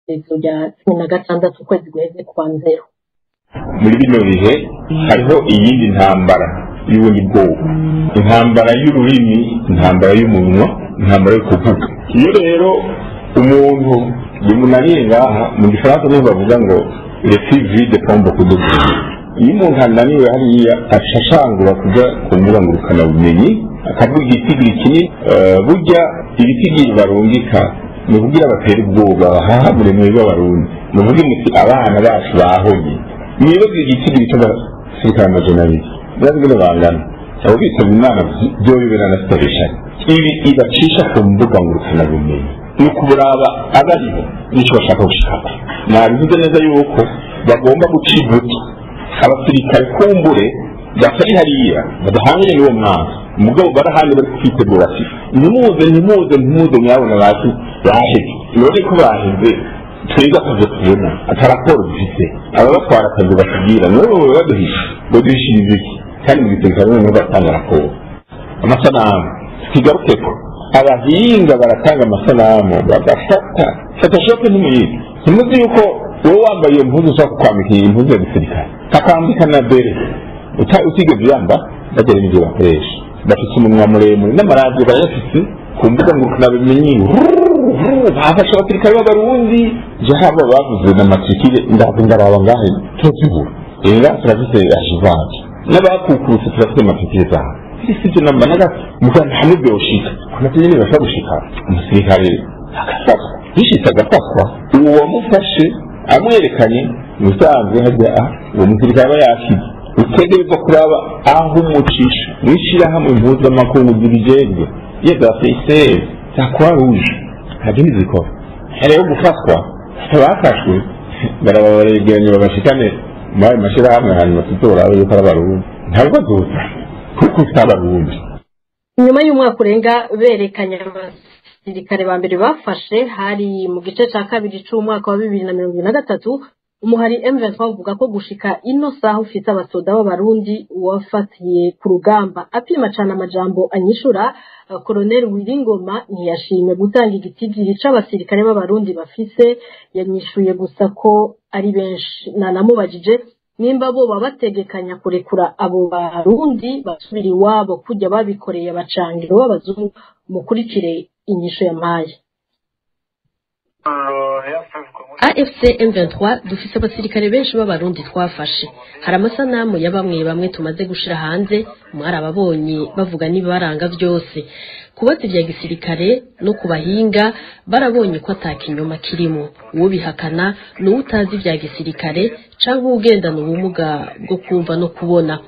Igenekerezo rya 16 ukwezi guheze kwa nzero. Muri bino bihe hariho iyindi ntambara y'ubundi bwoko, intambara y'ururimi, intambara y'umunwa, intambara yo kuvuga. Iyo rero umuntu bimunaniye, ngaha mu gifaransa niho bavuga ngo "Les filles vides font beaucoup de bruit". Iyo umuntu ananiwe hariya, ashashangura kuja ku mbuga ngurukanabumenyi akavuga igitigiri kinini. Burya ibitigiri barungika ni ukugira batere ubwoba, bahahamure mwebwe Abarundi, muvuge muti abana bacu bahonye. Mwibaze igitigiri cy'abasirikare 200, murazi ingene bangana abo bitavye Imana, vyobibera na sitabeshanye. Ibi ibacisha ku mbuga ngurukanabumenyi ni ukuburaba abariho n'icyo bashaka gushikako. Nabivuze neza yuko bagomba guca ivutu abasirikare, kumbure batari hariya badahanganye n'uwo mwanzi, mugabo barahandi bari kwitegura ati ntimuze, ntimuze, ntimuze, mwabona basi baheze. None ko baheze, twebwe akazi tubona ata raporo dufite, ababatwara akazi batubwira none bo baduhisha ngo duhishirize iki? Kandi mu gisirikare noneho batanga raporo, amasanamu. Tukigarukeko, abahinga baratanga amasanamu, bagafata Photoshop. Ntimuyizi, ntimuzi yuko wowe wambaye iyo mpuzu ushobora kukwambika iyi mpuzu ya gisirikare, kakambika na béret utigeze uyamba. Bagera n'ibyo bakoresha, bafite umunwa muremure n'amaradiyo barayafise ku mbuga ngurukanabumenyi, bafashe abasirikare b'Abarundi. Je haba bavuze na matricule, ndaza ndaraba ngahe turazibura. Era turafise archivage n'abakukurutse, turafise matricule zabo. Sivyo namba na gato, muganga hamwe byoshika kunavyo nyene bashobora gushika umusirikare agafatwa, bishitse agafatwa, uwo wamufashe amwerekanye ubusanzwe hajya uwo musirikare aba yashize. Utegerezwa kuraba aho umucisha mw'ishirahamwe mpuzamakungu zibijejwe, iyo za CICR, za Croix Rouge, ntabyo ntizikora. Rero gufatwa bafashwe, baraba baregeranye babashikane muri ayo mashirahamwe, hanyuma tuzorabe yuko ari Abarundi. Ntabwo azoza kuko si Abarundi. Nyuma y'umwaka urenga berekanye abasirikare ba mbere bafashe, hari mu gice ca kabiri c'umwaka wa 2023, umuhari M23 uvuga ko gushika ino saha ufise abasoda b'Abarundi wafatiye ku rugamba. Apima cane amajambo anyishura, Colonel Wiringoma ntiyashimye gutanga igitigiri c'abasirikare b'Abarundi bafise, yanyishuye gusa ko ari benshi. Nanamubajije nimba boba bategekanya kurekura abo Barundi basubira iwabo kujya babikoreye abacangiro b'abazungu. Mukurikire inyishu yampaye. AFC M23 dufise abasirikare benshi b'Abarundi twafashe. Hari amasanamu ya bamwe bamwe tumaze gushira hanze, mwarababonye bavuga n'ibibaranga byose. Kubaza ibya gisirikare no kubahinga barabonye ko ata kinyoma kirimo. Uwo bihakana ni utazi ibya gisirikare canke ugendana ubumuga bwo kumva no kubona.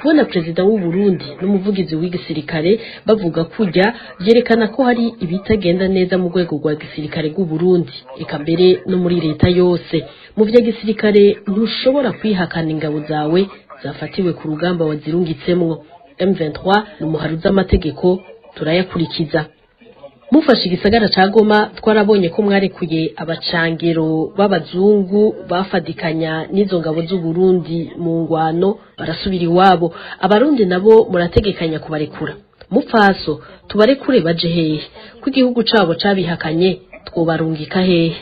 Kubona perezida w'u Burundi n'umuvugizi w'igisirikare bavuga kujya, byerekana ko hari ibitagenda neza mu rwego rwa gisirikare rw'u Burundi, eka mbere no muri leta yose. Mu vya gisirikare ntushobora kwihakana ingabo zawe zafatiwe ku rugamba wazirungitsemwo. M23 ni umuhari amategeko turayakurikiza. Mufashe igisagara ca Goma, twarabonye ko mwarekuye abacangero b'abazungu bafadikanya n'izo ngabo z'u Burundi mu ngwano, barasubira iwabo. Abarundi nabo murategekanya kubarekura? Mupfaso, tubarekure baje hehe ko igihugu cabo cabihakanye? Twobarungika hehe?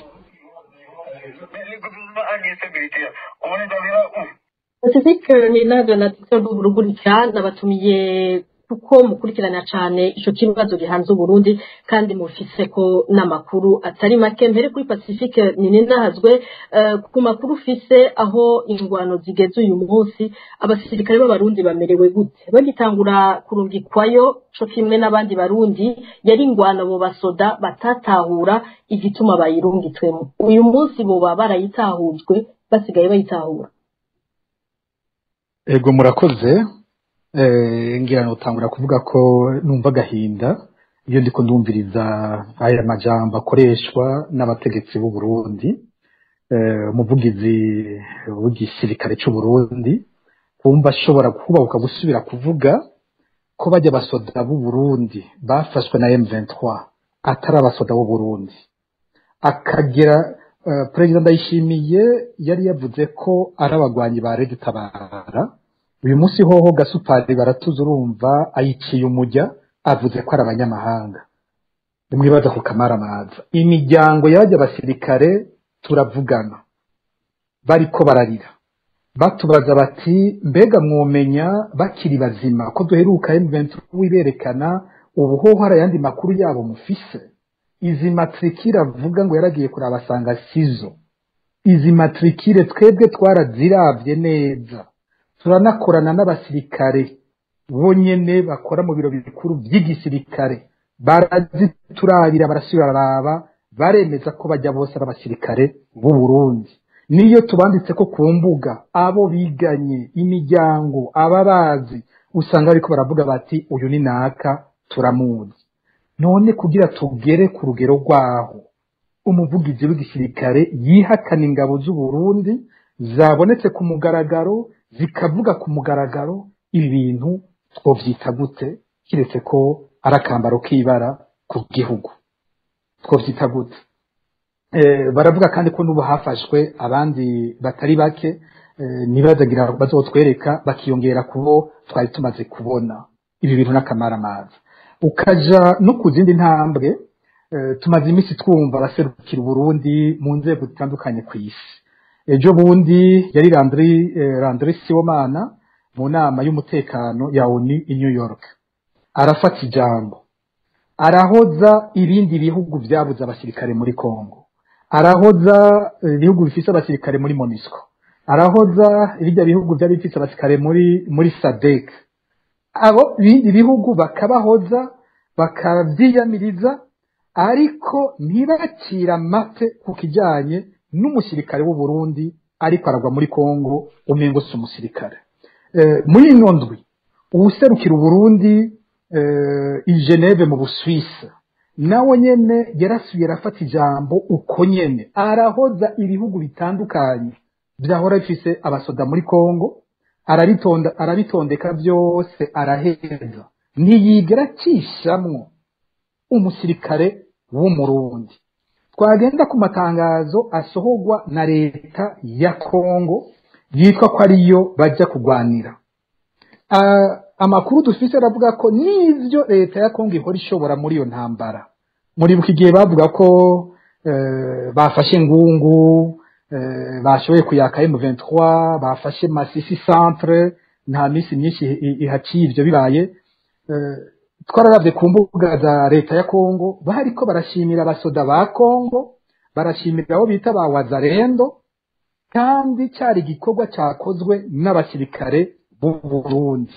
Pacifique Ninaga na Dr. Rugurika, nabatumiye kuko mukurikirana cyane ico kibazo gihanze Uburundi kandi mufise ko n'amakuru atari make. Mbere kuri Pacifique Ninahazwe, ku makuru ufise, aho ingwano zigeze uyu munsi, abasirikare b'Abarundi bamerewe gute? Bagitangura kurungikwayo co kimwe n'abandi Barundi, yari ingwano bo basoda batatahura igituma bayirungitswemo. Uyu munsi boba barayitahujwe, basigaye bayitahura? Ego, murakoze. Ngira notangura kuvuga ko numva agahinda iyo ndiko ndumviriza aya majambo akoreshwa n'abategetsi b'u Burundi, umuvugizi w'igisirikare c'u Burundi, kumva ashobora kubahuka gusubira kuvuga ko bajya abasoda b'u Burundi bafashwe na M23 atari abasoda b'u Burundi. Akagira Perezida Ndayishimiye yari yavuze ko ari abagwanyi ba Red Tabara. Uyu munsi hoho gasupari baratuza, urumva ayiciye umujya, avuze ko ari abanyamahanga. Nimwibaza ku kamaramaza imiryango y'abajya abasirikare. Turavugana, bariko bararira, batubaza bati: "Mbega mwomenya bakiri bazima? Ko duheruka M23 iberekana, ubu hoho hari ayandi makuru yabo mufise?" Izi matricule avuga ngo yaragiye kurabasanga sizo. Izi matricule twebwe twaraziravye neza, turanakorana n'abasirikare bonyene bakora mu biro bikuru by'igisirikare, baraziturabira, barasubira bararaba, baremeza ko bajya bose ari abasirikare b'u Burundi. Niyo tubanditse ko ku mbuga, abo biganye, imiryango, ababazi, usanga bariko baravuga bati: "Uyu ni naka, turamuzi." None kugira tugere ku rugero rwaho umuvugizi w'igisirikare yihakana ingabo z'u Burundi zabonetse ku mugaragaro, zikavuga ku mugaragaro, ibi bintu twovyita gute kiretse ko ari akambaro k'ibara ku gihugu? Twovyita gute? Baravuga kandi ko n'ubu hafashwe abandi batari bake, nibazagira bazotwereka bakiyongera kubo twari tumaze kubona. Ibi bintu n'akamaramaza. Ukaja no ku zindi ntambwe, tumaze iminsi twumva abaserukira Uburundi mu nzego zitandukanye ku isi. Ejo bundi yari Landry Sibomana mu nama y'umutekano ya ONU i New York, arafata ijambo, arahoza ibindi bihugu byabuze abasirikare muri Congo, arahoza ibihugu bifise abasirikare muri MONUSCO, arahoza ibijya bihugu byari bifise abasirikare muri SADC. Abo bindi bihugu bakabahoza, bakabyiyamiriza, ariko ntibakira amate ku kijyanye n'umusirikare w'u Burundi ariko aragwa muri Congo, umengo si umusirikare. Muri ino ndwi uwuserukira Uburundi i Geneve mu Busuwisi nawe nyene yarasubiye arafata ijambo uko nyene, arahoza ibihugu bitandukanye byahora bifise abasoda muri Congo, arabitonda, arabitondeka byose, araheza, ntiyigera acishamwo umusirikare w'Umurundi. Twagenda ku matangazo asohorwa na leta ya Congo yitwa ko ariyo bajya kurwanira, amakuru dufise aravuga ko n'ivyo leta ya Congo ihora ishobora muri iyo ntambara. Muribuka igihe bavuga ko bafashe Ngungu, bashoboye kuyaka M23, bafashe Masisi centre, nta misi myinshi ihaciye ivyo bibaye, twararavye ku mbuga za leta ya Congo bariko barashimira abasoda ba Congo, barashimira abo bita ba Wazalendo, kandi cyari igikorwa cyakozwe n'abasirikare b'u Burundi.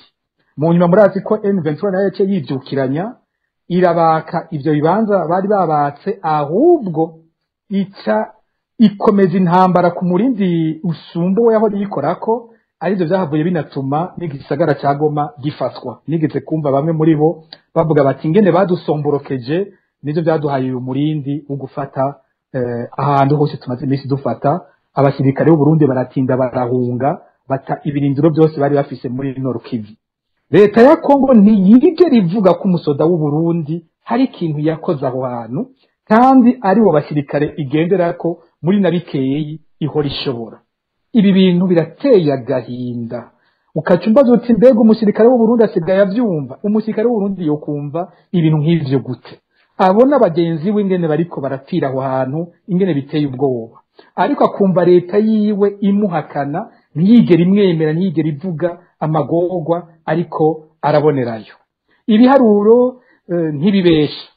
Mu nyuma murazi ko M23 nayo yaciye yivyukiranya, irabaka ivyo bibanza bari babatse, ahubwo ica ikomeza intambara ku murindi usumba we yaho yikorako, arivyo vyahavuye binatuma n'igisagara ca Goma gifatwa. Nigeze kumva bamwe muri bo bavuga bati: "Ingene badusomborokeje nivyo vyaduhaye uyu murindi wo gufata ahantu hose tumaze iminsi dufata." Abasirikare b'u Burundi baratinda barahunga, bata ibirindiro byose bari bafise muri Nord Kivu. Leta ya Congo ntiyigera ivuga ko umusoda w'u Burundi hari ikintu yakoze aho hantu, kandi ari bo basirikare igenderako muri na bikeyi ihora ishobora. Ibi bintu birateye agahinda. Ukaca umbaza uti: "Mbega umusirikare w'u Burundi asigaye avyumva?" Umusirikare w'u Burundi yokumva ibintu nk'ivyo gute, abona bagenzi we ingene bariko barapfira aho hantu, ingene biteye ubwoba, ariko akumva leta yiwe imuhakana, ntiyigere imwemera, ntiyigere ivuga amagorwa ariko arabonerayo? Ibiharuro ntibibesha.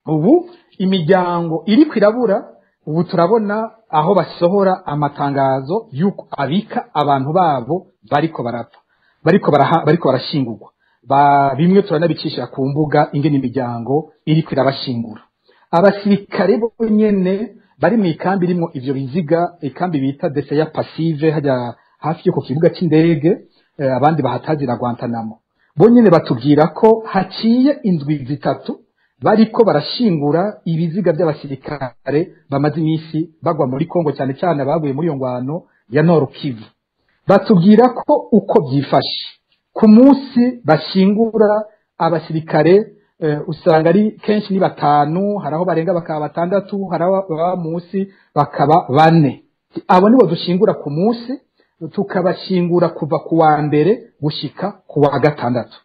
Ubu imiryango iriko irabura. Ubu turabona aho basohora amatangazo y'uko abika abantu babo bariko barapfa, bariko barashingurwa. Bimwe turanabicisha ku mbuga, ingene imiryango iriko irabashingura. Abasirikare bo nyene bari mu ikambi irimwo ivyo biziga, ikambi bita Deseya Passive hajya hafi yo ku kibuga c'indege, abandi bahatazira Guantanamo, bo nyene batubwira ko haciye indwi 3 bariko barashingura ibiziga by'abasirikare bamaze iminsi bagwa muri Kongo, cyane cyane abaguye muri iyo ngwano ya Nord Kivu. Batubwira ko uko byifashe ku munsi bashingura abasirikare, usanga ari kenshi ni batanu, hari aho barenga bakaba batandatu, hari aho baba munsi bakaba bane. Abo nibo dushingura ku munsi, tukabashingura kuva ku wa mbere gushika ku wa gatandatu.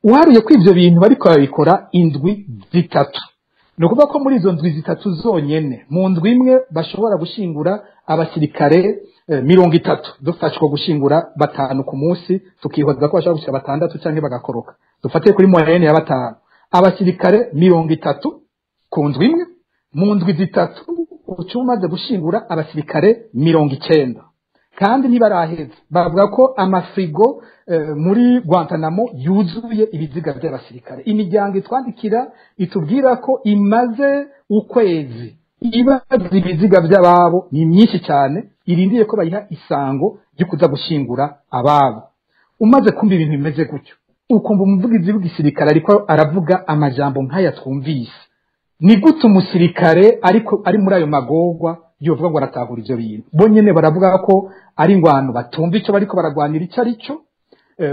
Uharuye ko ivyo bintu bariko babikora indwi 3. Ni ukuvuga ko muri izo ndwi 3 zonyene, mu ndwi imwe bashobora gushingura abasirikare 30, dufashwa gushingura 5 ku munsi, tukihoza ko bashobora gushika 6 canke bagakoroka. Dufatiye kuri moyenne ya 5, abasirikare 30 ku ndwi imwe, mu ndwi 3 ucumaze gushingura abasirikare 90. Kandi ntibaraheza, bavuga ko amafrigo muri Guantanamo yuzuye ibiziga by'abasirikare. Imiryango itwandikira itubwira ko imaze ukwezi ibaza ibiziga by'ababo ni myinshi cyane, irindiye ko bayiha isango ryo kuza gushingura ababo. Umaze kumva ibintu bimeze gutyo, ukumva umuvugizi w'igisirikare ariko aravuga amajambo nk'aya twumvise, ni gute umusirikare ariko ari muri ayo magorwa yovuga ngo aratahura ivyo bintu? Bo nyene baravuga ko ari ingwano batumva ico bariko baragwanira ico ari cyo.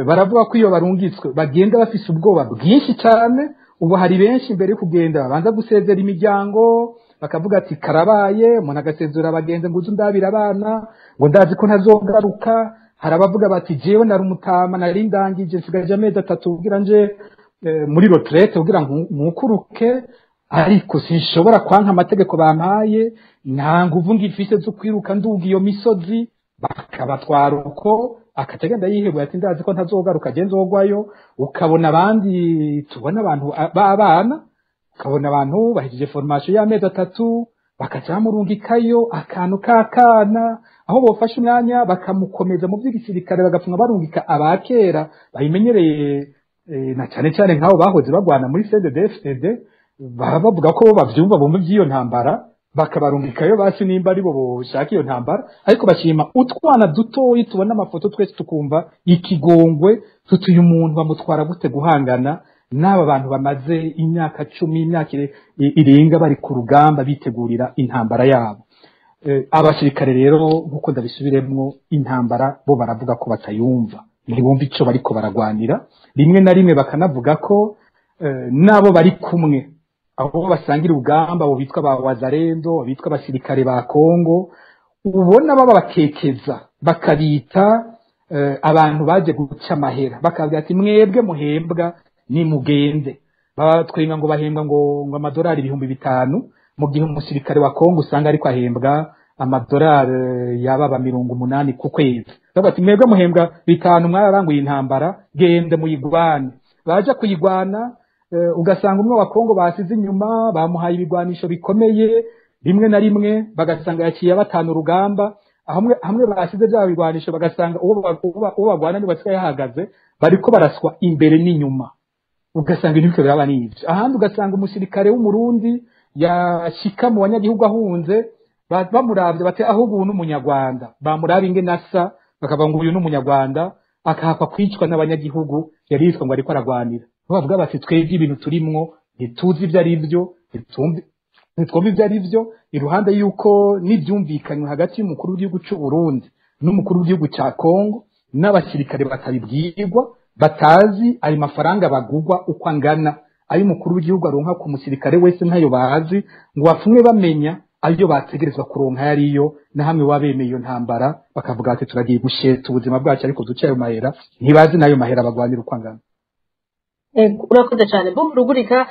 Baravuga ko iyo barungitswe bagenda bafise ubwoba bwinshi cyane. Ubu hari benshi mbere yo kugenda babanza gusezera imiryango, bakavuga ati karabaye, umuntu agasezera abagenzi ngo uze ndabira abana, ngo ndazi ko ntazogaruka. Hari abavuga bati jewe nari umutama, nari ndangije, nsigaje amezi 3 kugira nje muri retraite, kugira nkukuruke, ariko sinshobora kwanka amategeko bampaye, nta nguvu ngifise zo kwiruka nduga iyo misozi. Bakabatwara uko, akatagenda yihebuye ati ndazi ko ntazogaruka, je nzogwayo. Ukabona abandi, tubona abantu b'abana, ukabona abantu bahejeje formation y'amezi 3, bakaca bamurungikayo akantu k'akana, aho bofashe umwanya bakamukomeza mu by'igisirikare, bagapfunga barungika abakera babimenyereye, na cyane cyane nk'abo bahoze bagwana muri CNDD-FDD, baba bavuga ko bavyumva bumva iby'iyo ntambara, bakabarungikayo basi nimba ari bo boshaka iyo ntambara. Ariko bashima utwana dutoyi tubona amafoto twese tukumva ikigongwe, tutuye umuntu bamutwara gute guhangana n'aba bantu bamaze imyaka 10, imyaka irenga bari ku rugamba bitegurira intambara yabo. Abasirikare rero nkuko ndabisubiremwo, intambara bo baravuga ko batayumva, ntibumva ico bariko baragwanira. Rimwe na rimwe bakanavuga ko nabo bari kumwe, abo basangira urugamba, abo bitwa ba Wazalendo, bitwa abasirikare ba Kongo, ubona baba bakekeza bakabita abantu baje guca amahera, bakavuga ati mwebwe muhembwa ni mugende. Batwenga ngo bahembwa ngo amadolari 5000, mu gihe umusirikare wa Kongo usanga ariko ahembwa amadolari yababa 80 ku kwezi. Bavuga ati mwebwe muhembwa 5 mwararanguye intambara, gende muyigwane. Baje kuyigwana, ugasanga umwe wa Kongo basize inyuma bamuhaye ibigwanisho bikomeye, rimwe na rimwe bagasanga yaciye batanu urugamba, hamwe basize bya bigwanisho bagasanga uwo bagwana ni basigaye yahagaze, bariko baraswa imbere n'inyuma, ugasanga ibintu biraba n'ivyo. Ahandi ugasanga umusirikare w'umurundi yashika mu banyagihugu ahunze, bamuravye bati ahubwo uyu n'umunyarwanda, bamuraba ingene asa bakavuga ngo uyu n'umunyarwanda, akahakwa kwicwa n'abanyagihugu yari yitwa ngo ariko aragwanira. Bavuga bati twebwe ibintu turimwo ntituzi ivyo ari byo, ntitwumva ivyo ari byo. Iruhande yuko n'ivyumvikanywe hagati y'umukuru w'igihugu c'u Burundi n'umukuru w'igihugu ca Kongo, n'abasirikare batabibwirwa, batazi ayo mafaranga bagugwa uko angana, ayo umukuru w'igihugu aronka ku musirikare wese ntayo bazi, ngo bapfume bamenya ayo bategerezwa kuronka yariyo, na hamwe wabemeye iyo ntambara bakavuga ati turagiye gusheta ubuzima bwacu ariko duce ayo mahera, ntibazi nayo mahera bagwanira uko angana. Urakoze cyane bo Rugurika.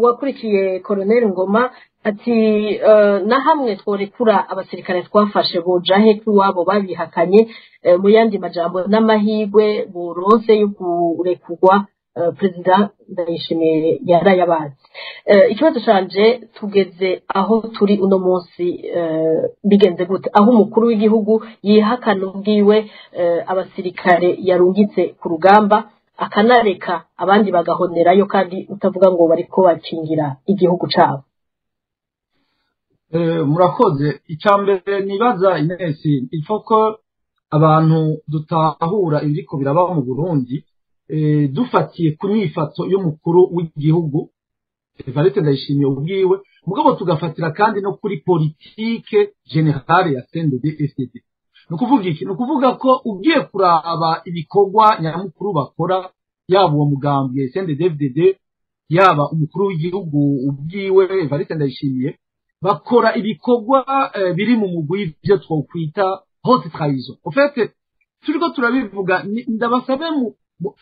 Wakurikiye Colonel Ngoma ati na hamwe tworekura abasirikare twafashe bojahe kuwabo babihakanye, mu yandi majambo n'amahigwe boronse yo kurekurwa, President Ndayishimiye yarayabazi. Ikibazo canje, tugeze aho turi uno munsi bigenze gute, aho umukuru w'igihugu yihakana ubwiwe abasirikare yarungitse ku rugamba, akanareka abandi bagahonerayo, kandi utavuga ngo bariko bakingira igihugu cabo? Murakoze. Icambere nibaza Ines, ifoko abantu dutahura ibiriko biraba mu Burundi, dufatiye ku nyifato y'umukuru w'igihugu Evariste Ndayishimiye ubwiwe, mugabo tugafatira kandi no kuri politike générale ya CNDD-FDD. Ni ukuvuga iki? Ni ukuvuga ko ugiye kuraba ibikorwa nyamukuru bakora, yaba uwo mugambwe CNDD-FDD, yaba umukuru w'igihugu ubwiwe Evariste Ndayishimiye, bakora ibikorwa biri mu mugwi w'ivyo twokwita haute trahison. En fait, turiko turabivuga, ndabasabe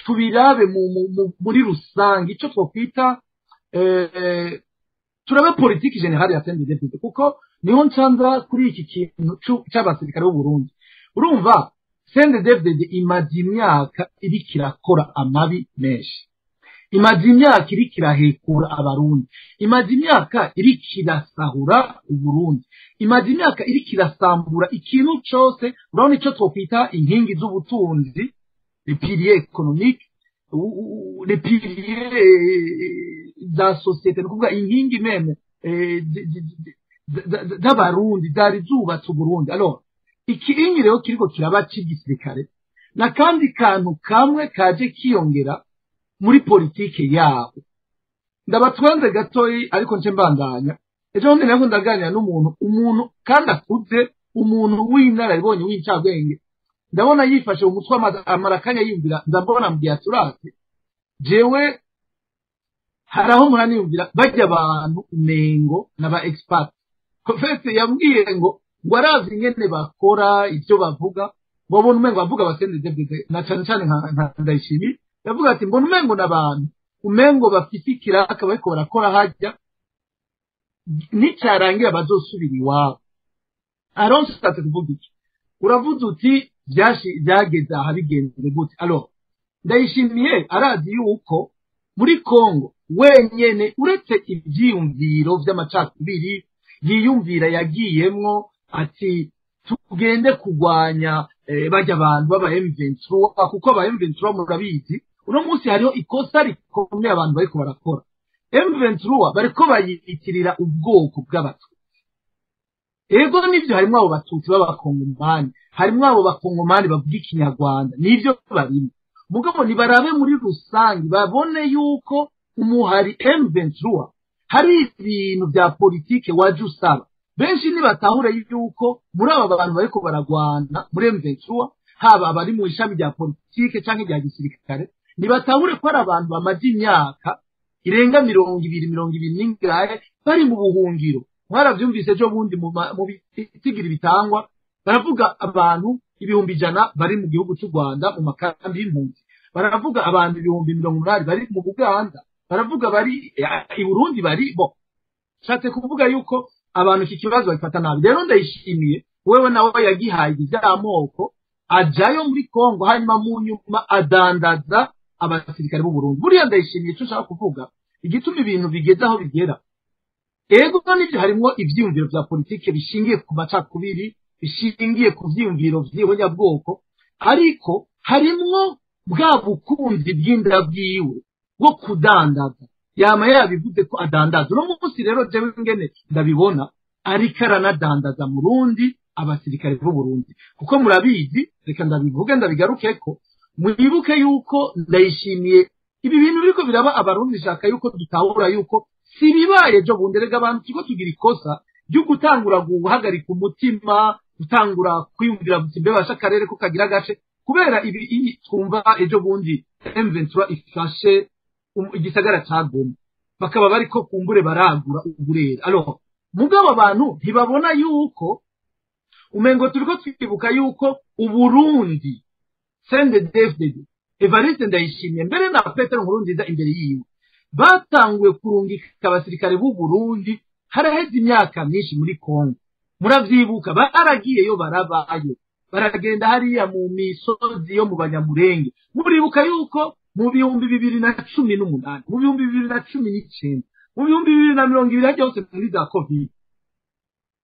tubirabe muri rusange ico twokwita Turabe politique générale ya CNDD-FDD, kuko niho nsanza kuri iki kintu c'abasirikare b'u Burundi. Urumva, CNDD-FDD imaze imyaka iriko irakora amabi menshi, imaze imyaka iriko irahekura Abarundi, imaze imyaka iriko irasahura Uburundi, imaze imyaka iriko irasambura ikintu cose. Urabona ico twokwita inkingi z'ubutunzi, les piliers économiques, les piliers za société, ni ukuvuga inkingi même z'Abarundi zari zubatse Uburundi. Alors ikiringi rero kiriko kiraba c'igisirikare n'akandi kantu kamwe kaje kiyongera muri politike yabo. Ndabatwenze gatoyi, ariko nce mbandanya. Ejo bundi nariko ndaganira n'umuntu, umuntu kandi akuze, umuntu w'inararibonye, w'incabwenge. Ndabona yifashe mu mutwe, amara akanya yiyumvira. Ndabona mbwiye ati: "Urazi, jewe hari aho muraniyumvira bajya abantu umengo n'aba expert." Kofese yambwiye ngo arazi ingene bakora ibyo bavuga, ngo abona umengo bavuga aba CNDD-FDD na cane cane nka Ndayishimiye. Yavuga ati: "Mbona umengo n'abantu umengo bafise ikiraka bariko barakora hajya, nicarangira bazosubira iwabo." Aronse ushatse kuvuga iki? Uravuze uti byageze aha bigenze gute? Alors Ndayishimiye arazi yuko muri Kongo wenyene, uretse ivyiyumviro vy'amacakubiri yiyumvira yagiyemwo ati tugende kugwanya bajya abantu b'aba M23, kuko aba M23 murabizi, uno munsi hariho ikosa rikomeye abantu bariko barakora. M23 bariko bayitirira ubwoko bw'Abatutsi. Ego nivyo, harimwo abo Batutsi b'Abakongomani, harimwo abo Bakongomani bavuga Ikinyarwanda, nivyo barimo. Mugabo nibarabe muri rusange babone yuko umuhari M23 hari ibintu bya politike waje usaba. Benshi nibatahure yuko muri aba bantu bariko baragwana muri M23, haba abari mu ishami rya politike canke rya gisirikare, nibatahure ko ari abantu bamaze imyaka irenga 20, 20 n'ingahe bari mu buhungiro. Mwaravyumvise ejo bundi mu bitigiri bitangwa, baravuga abantu 100,000 bari mu gihugu cy'u Rwanda mu makambi y'impunzi, baravuga abantu 80,000 bari mu Buganda, baravuga bari i Burundi bari bo. Nshatse kuvuga yuko abantu iki kibazo babifata nabi. Rero Ndayishimiye wewe nawe yagihaye iby'amoko, ajayo muri Kongo, hanyuma mu nyuma adandaza abasirikare b'u Burundi. Buriya Ndayishimiye, icyo ushaka kuvuga, igituma ibintu bigeze aho bigera, ego nibyo, harimwo ivyiyumviro vya politike bishingiye ku macakubiri, bishingiye ku vyiyumviro vy'ihonyabwoko, ariko harimwo bwa bukunzi bw'inda bwiwe bwo kudandaza. Yama yabivuze ko adandaza. Uno munsi rero jewe ngene ndabibona, ariko aranadandaza Murundi, abasirikare b'u Burundi, kuko murabizi, reka ndabivuge ndabigarukeko. Mwibuke yuko Ndayishimiye, ibi bintu biriko biraba, Abarundi shaka yuko dutahura yuko si bibaye ejo bundi. Rega abantu turiko tugira ikosa ryo gutangura guhagarika umutima, gutangura kwiyumvira guti mbe basha akarere ko kagira agace, kubera ibi iyi twumva ejo bundi M23 ifashe igisagara ca Goma, bakaba bariko kumbure baragura uburere. Alors mugabo abantu ntibabona yuko umengo turiko twibuka yuko Uburundi, CNDD-FDD, Evariste Ndayishimiye, mbere na Petero Nkurunziza imbere yiwe, batanguye kurungika abasirikare b'u Burundi haraheze imyaka myinshi muri Kongo. Muravyibuka, baragiyeyo, barabayo, baragenda hariya mu misozi yo mu Banyamurenge. Muribuka yuko mu 2018, mu 2019, mu 2020, hajya hose muri za Covid,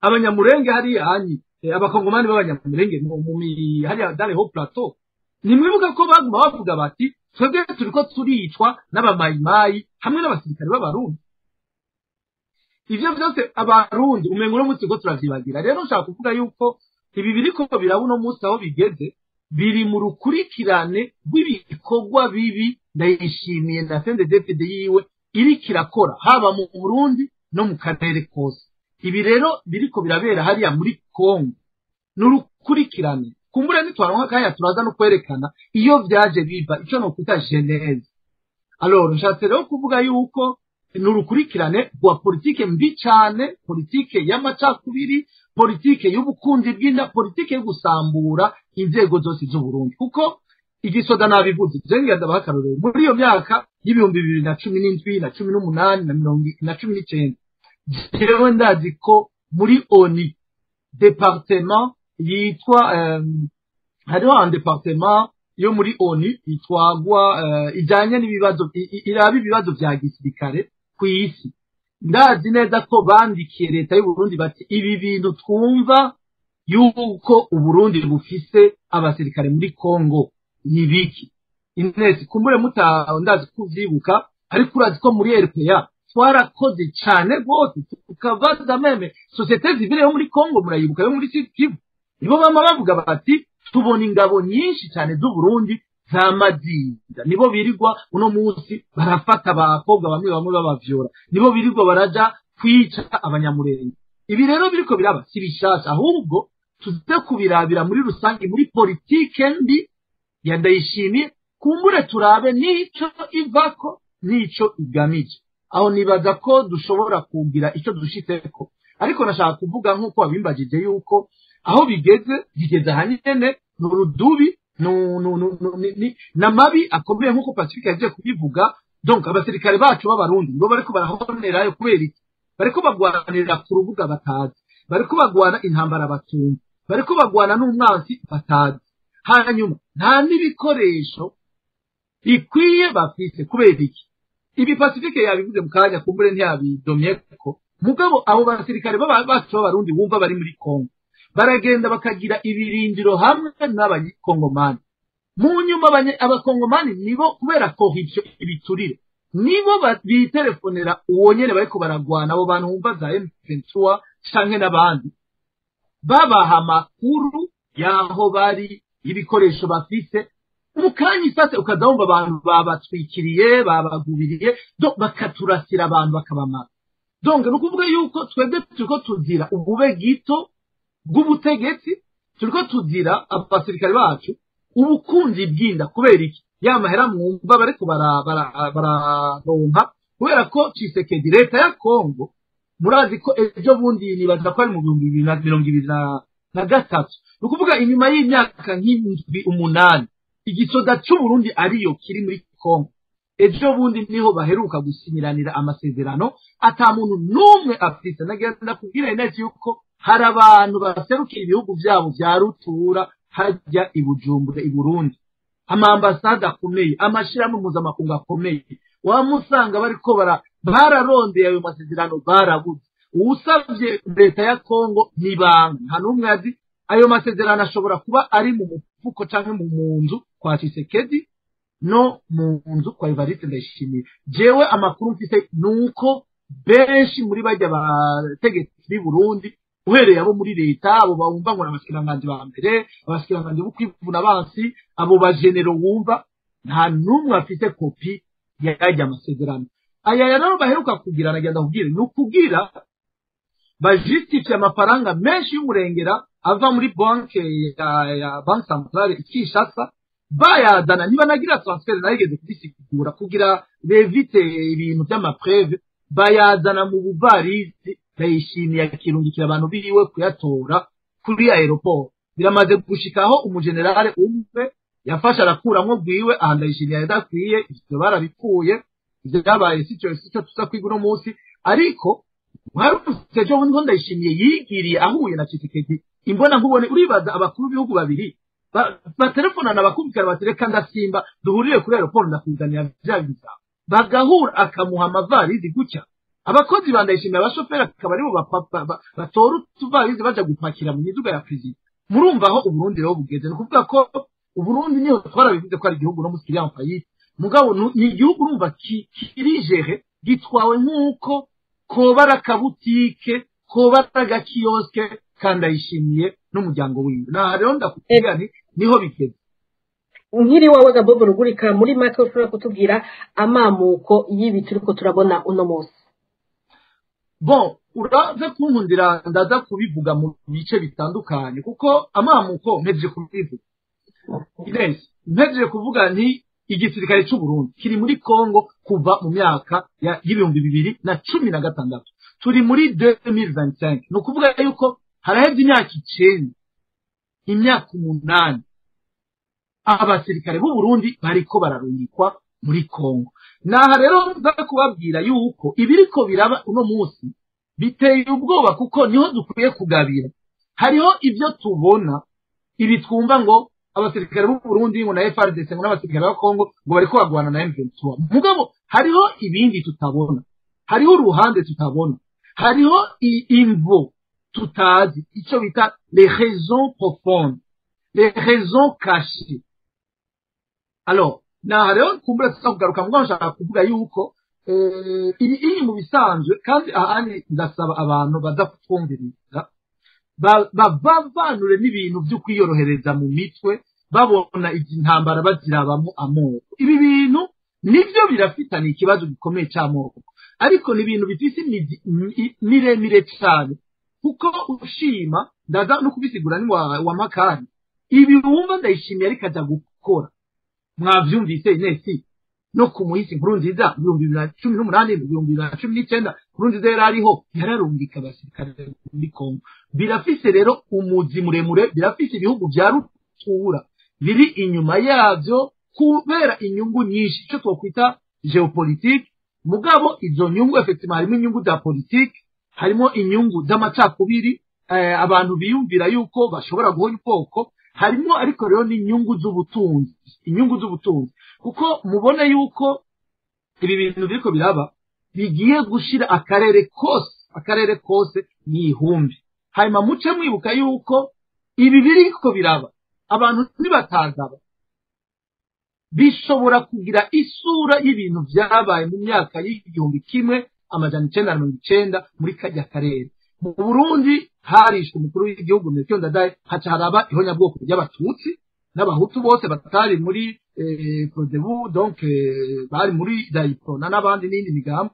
Abanyamurenge hariya hanyi, Abakongomani b'Abanyamurenge hariya dans les hauts plateaux, nimwibuka ko baguma bavuga bati twebwe turiko turicwa n'abamayimayi hamwe n'abasirikare b'Abarundi? Ivyo vyose Abarundi umengo uno munsi ko turavyibagira. Rero nshaka kuvuga yuko ibi biriko biraba uno munsi aho bigeze biri mu rukurikirane rw'ibikorwa bibi Ndayishimiye na CNDD-FDD yiwe iriko irakora, haba mu Burundi no mu karere kose. Ibi rero biriko birabera hariya muri Kongo n'urukurikirane. Kumbure nitwaronka akanya turaza no kwerekana iyo vyaje biva, ico nokwita genèse. Alors nshatse rero kuvuga yuko ni urukurikirane rwa politike mbi cane, politike y'amacakubiri, politike y'ubukunzi bw'inda, politike yo gusambura inzego zose z'Uburundi. Kuko igisoda, nabivuze, je ngenda ndabaha akarorero, muri iyo myaka y'2017 na 18 na 19. Jewe ndazi ko muri ONU département yitwa hariho un département yo muri ONU itwagwa ijanye n'ibibazo, iraba ibibazo vya gisirikare ku isi. Ndazi neza ko bandikiye leta y'u Burundi bati ibi bintu twumva yuko Uburundi bufise abasirikare muri Kongo ni biki? Ines, kumbure muta ndazi kuvyibuka, ariko urazi ko muri RPA twarakoze cane rwose, tukabaza même société civile yo muri Kongo, murayibuka, yo muri Sud Kivu, nibo bama bavuga bati tubona ingabo nyinshi cyane z'u Burundi za Madinda, nibo birirwa uno munsi barafata abakobwa bamwe bamwe babavyora, nibo birirwa baraja kwica Abanyamurenge. Ibi rero biriko biraba si bishasha, ahubwo tuze kubirabira muri rusange muri politike mbi ya Ndayishimiye, kumbure turabe n'ico ivako n'ico igamije. Aho nibaza ko dushobora kugira icyo dushitseko, ariko nashaka kuvuga nk'uko wabimbagije yuko aho bigeze, bigeze ahanyene ni urudubi n'amabi akomeye nk'uko Pacifique yagiye kubivuga. Donc abasirikare bacu b'Abarundi nibo bariko barahonerayo. Kubera iki? Bariko bagwanira ku rubuga batazi, bariko bagwana intambara batumva, bariko bagwana n'umwansi batazi, hanyuma nta n'ibikoresho bikwiye bafise. Kubera iki? Ibi Pacifique yabivuze mu kanya, kumbure ntiyabidomyeko, mugabo abo basirikare bacu b'Abarundi wumva bari muri Kongo baragenda bakagira ibirindiro hamwe n'Abakongomani. Mu nyuma Abakongomani nibo, kubera corruption, ibiturire, nibo bitelefonera uwo nyene bariko baragwana, abo bantu wumva za M23 canke n'abandi, babaha amakuru y'aho bari, ibikoresho bafise. Mu kanya isase ukaza wumva abantu babatwikiriye, babagubiriye, bakaturasira abantu bakabamara. Donc ni ukuvuga yuko twebwe turiko tuzira ubube gito bw'ubutegetsi, turiko tuzira abasirikare bacu ubukunzi bw'inda. Kubera iki? Ya mahera mwumva bariko bararonka, kubera ko Tshisekedi, leta ya Kongo, murazi ko ejo bundi, nibaza ko ari mu 2023, ni ukuvuga inyuma y'imyaka nk'indwi, umunani, igisoda c'Uburundi ariyo kiri muri Kongo, ejo bundi niho baheruka gusinyiranira amasezerano ata muntu n'umwe afise. Nagenda kubwira Inesi yuko hari abantu baserukira ibihugu vyabo vya rutura hajya i Bujumbura i Burundi, amambasade akomeye, amashirahamwe mpuzamakungu akomeye, wamusanga bariko bararondeye ayo masezerano barabuze. Uwusavye leta ya Kongo nibanga, nta n'umwe azi ayo masezerano. Ashobora kuba ari mu mufuko canke mu nzu kwa Tshisekedi no mu nzu kwa Evariste Ndayishimiye. Jewe amakuru mfise nuko benshi muri bajya bategetsi b'i Burundi, uhereye abo muri leta, abo bawumva ngo abashikiranganji ba mbere, abashikiranganji bo kwivuna abansi, abo bajenero wumva, nta n'umwe afise kopi y'ajya amasezerano aya rero baheruka kugira. Nagenda kubwira ni ukugira bajustifie amafaranga menshi y'umurengera ava muri banke ya Banque Centrale Kinshasa, bayazana niba nagira transfert, narigeze kubisigura, kugira bevite ibintu by'amapreuves, bayazana mu buvarizi, Ndayishimiye akirungikira abantu biwe kuyatora kuri aéroport. Biramaze gushikaho umugenerale umwe yafashe arakuramwo bwiwe aha Ndayishimiye adakwiye. Ivyo barabikuye, ivyo byabaye sico tuza kwiga uno munsi, ariko mwarumvise ejo bundi ko Ndayishimiye yigiriye ahuye na Tshisekedi imbona nkubone. Uribaza abakuru b'ibihugu babiri batelefonana, bakumvikana bati reka ndasimba duhurire kuri aéroport ndakuzanira vya bintu, bagahura akamuha amavarizi gutya, abakozi ba Ndayishimiye, abashoferi, akaba aribo batora utuvarizi baja gupakira mu miduga ya perezida. Murumva aho Uburundi rero bugeze. Ni ukuvuga ko Uburundi niho twarabivuze ko ari igihugu no musi kiri en faillite, mugabo ni igihugu urumva kiri géré, gitwawe nk'uko koba ari akabutike, koba ari agakioske ka Ndayishimiye n'umuryango wiwe. Naha rero ndakubwira nti niho bigeze. Nkiri wawe Gabobo Rugurika, muri make ushobora kutubwira amamuko y'ibi turiko turabona uno munsi? Bon, uraza kunkundira ndaza kubivuga mu bice bitandukanye, kuko amamuko mpejeje kubivuga. Ines, mpejeje kuvuga nti igisirikare c'u Burundi kiri muri Kongo kuva mu myaka y'2016, turi muri 2025, ni ukuvuga yuko haraheze imyaka 9, imyaka 8, abasirikare b'u Burundi bariko bararungikwa muri Kongo. Naha rero nza kubabwira yuko ibiriko biraba uno munsi Biteye ubwoba kuko niho dukwiye kugabira. Hariho ibyo tubona, ibi twumva ngo abasirikare b'u Burundi ngo na FARDC ngo n'abasirikare ba Kongo ngo bariko bagwana na M23. Mugabo hariho ibindi tutabona, hariho uruhande tutabona, hariho imvo tutazi, icyo bita les raisons profondes, les raisons cachées. Alors naha rero kumbura tuza kugaruka, mugabo nshaka kuvuga yuko ibi iri mu bisanzwe, kandi ahandi ndasaba abantu badakutwumviriza bavanure n'ibintu byo kwiyorohereza mu mitwe, babona izi ntambara bazirabamo amoko. Ibi bintu nibyo birafitanye ikibazo gikomeye cy'amoko, ariko ni ibintu bifise imizi miremire cyane, kuko ushima ndaza no kubisigura ni wa makani. Ibi wumva Ndayishimiye ariko aja gukora, mwavyumvise Inesi no ku muhisi Nkurunziza mu 2018, mu 2019 Nkurunziza yari ariho, yararungika abasirikare muri Kongo. Birafise rero umuzi muremure, birafise ibihugu vya rutura biri inyuma yavyo kubera inyungu nyinshi, icyo twokwita géopolitique. Mugabo izo nyungu effectivement harimo inyungu za politique, harimo inyungu z'amacakubiri, abantu biyumvira yuko bashobora guhonya ubwoko, harimo ariko rero n'inyungu z'ubutunzi, inyungu z'ubutunzi, kuko mubone yuko ibi bintu biriko biraba bigiye gushira akarere kose, akarere kose ni ihumbi. Hanyuma muce mwibuka yuko ibi biriko biraba abantu nibatazaba bishobora kugira isura y'ibintu vyabaye mu myaka y'1990 muri kajya karere. Mu Burundi harishwe umukuru w'igihugu Melchior Ndadaye, haca haraba ihonyabwoko ry'abatutsi n'abahutu bose batari muri Frodebu, donc bari muri Dayipona n'abandi n'indi migambi.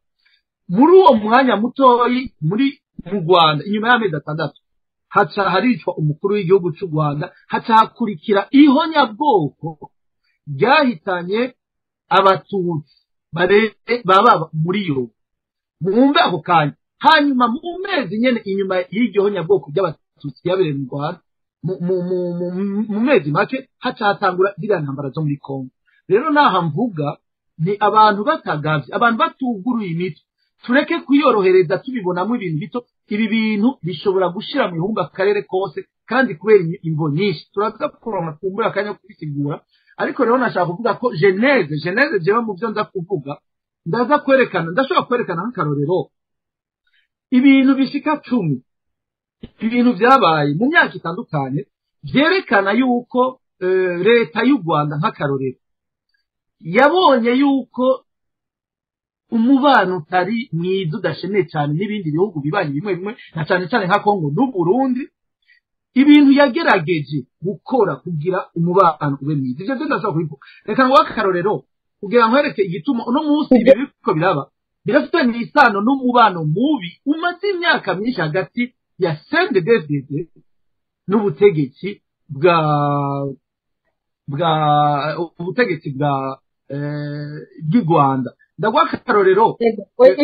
Muri uwo mwanya mutoyi muri mu Rwanda inyuma y'amezi 6 haca haricwa umukuru w'igihugu cy'u Rwanda, haca hakurikira ihonyabwoko ryahitanye abatutsi baba muri yo. Mwumve ako kanya. Hanyuma mu mezi nyene inyuma y'iryo honyabwoko ry'abatutsi ryabereye mu Rwanda, mu mezi make haca hatangura ziriya ntambara zo muri Kongo. Rero naha mvuga ni abantu batagavye, abantu batuguruye imitwe, tureke kwiyorohereza tubibonamo ibintu bito. Ibi bintu bishobora gushira mu ihumba akarere kose, kandi kubera imvo nyinshi turaza kuronka kumbura akanya ko kubisigura. Ariko rero nashaka kuvuga ko geneze jewe mu byo nza kuvuga ndaza kwerekana, ndashobora kwerekana nk'akarorero ibintu bishika 10, ibintu vyabaye mu myaka itandukanye vyerekana yuko leta y'u Rwanda nk'akarorero yabonye yuko umubano utari mwiza udashemeye cyane n'ibindi bihugu bibanyi bimwe bimwe, na cyane cyane nka Kongo n'u Burundi. Ibintu yagerageje gukora kugira umubano ube mwiza, ivyo byo ndashobora kubivuga. Reka ngo akarorero kugira nkwereke igituma uno munsi ibyo biriko biraba birafitanye isano n'umubano mubi umaze imyaka myinshi hagati ya CNDD-FDD n'ubutegetsi bwa ubutegetsi bwa bw'u Rwanda. Ndaguha akarorero.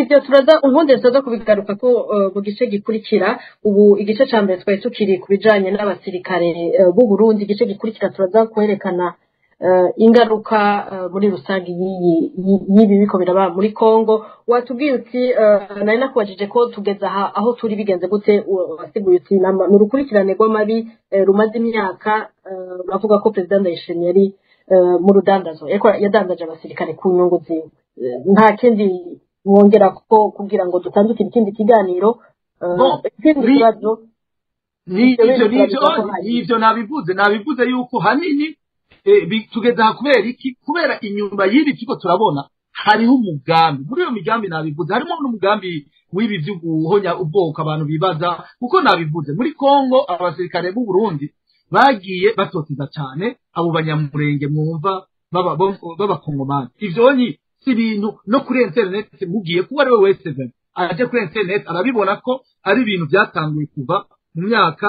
Ivyo turaza ubundi turaza kubigaruka ko mu gice gikurikira. Ubu igice ca mbere twari tukiri ku bijanye n'abasirikare b'u Burundi. Igice gikurikira turaza kwerekana ingaruka muri rusange y'ibi biko biraba muri Kongo. Watubwiye uti nari nakubajije ko tugeze aha aho turi bigenze gute, wasiguye uti ni urukurikirane rw'amabi rumaze imyaka. Bavuga ko President Ndayishimiye yari mu rudandazo, yadandaje abasirikare ku nyungu ziwe. Nta kindi mwongera ko kugira ngo dutandukire ikindi kiganiro? Ikindi kibazo nivyo nabivuze yuko hanini tugeze aha kubera iki? Kubera inyuma y'ibi turiko turabona hariho umugambi. Muri iyo migambi nabivuze harimo n'umugambi w'ibi vyo guhonya ubwoko abantu bibaza, kuko nabivuze muri Kongo abasirikare b'u Burundi bagiye batoteza cyane abo banyamurenge mwumva b'abakongomani. Ivyo ni si ibintu no kuri internet mugiye kuba ari we wese aje kuri internet arabibona ko ari ibintu byatanguye kuva mu myaka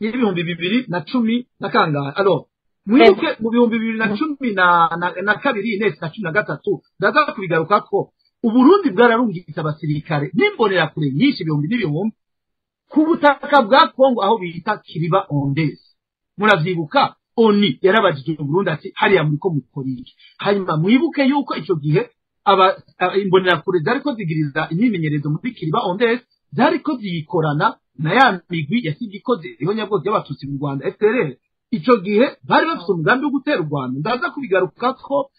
y'2010 na kangahe. Alors mwibuke mu 2012 Inesi na 13 ndaza kubigaruka ko Uburundi bwararungitse abasirikare n'imbonerakure nyinshi ibihumbi n'ibihumbi ku butaka bwa Kongo aho bita Kiriba Ondesi. Muravyibuka ONU yarabajije Burundi ati hariya muriko mukora iki? Hanyuma mwibuke yuko ico gihe imbonerakure zariko zigiriza imyimenyerezo muri Kiriba Ondesi, zariko ziyikorana na ya migwi yasiga ikoze ihonyabwoko ry'abatutsi mu Rwanda FDLR. Ico gihe bari bafite umugambi wo gutera u Rwanda, ndaza kubigaruka ko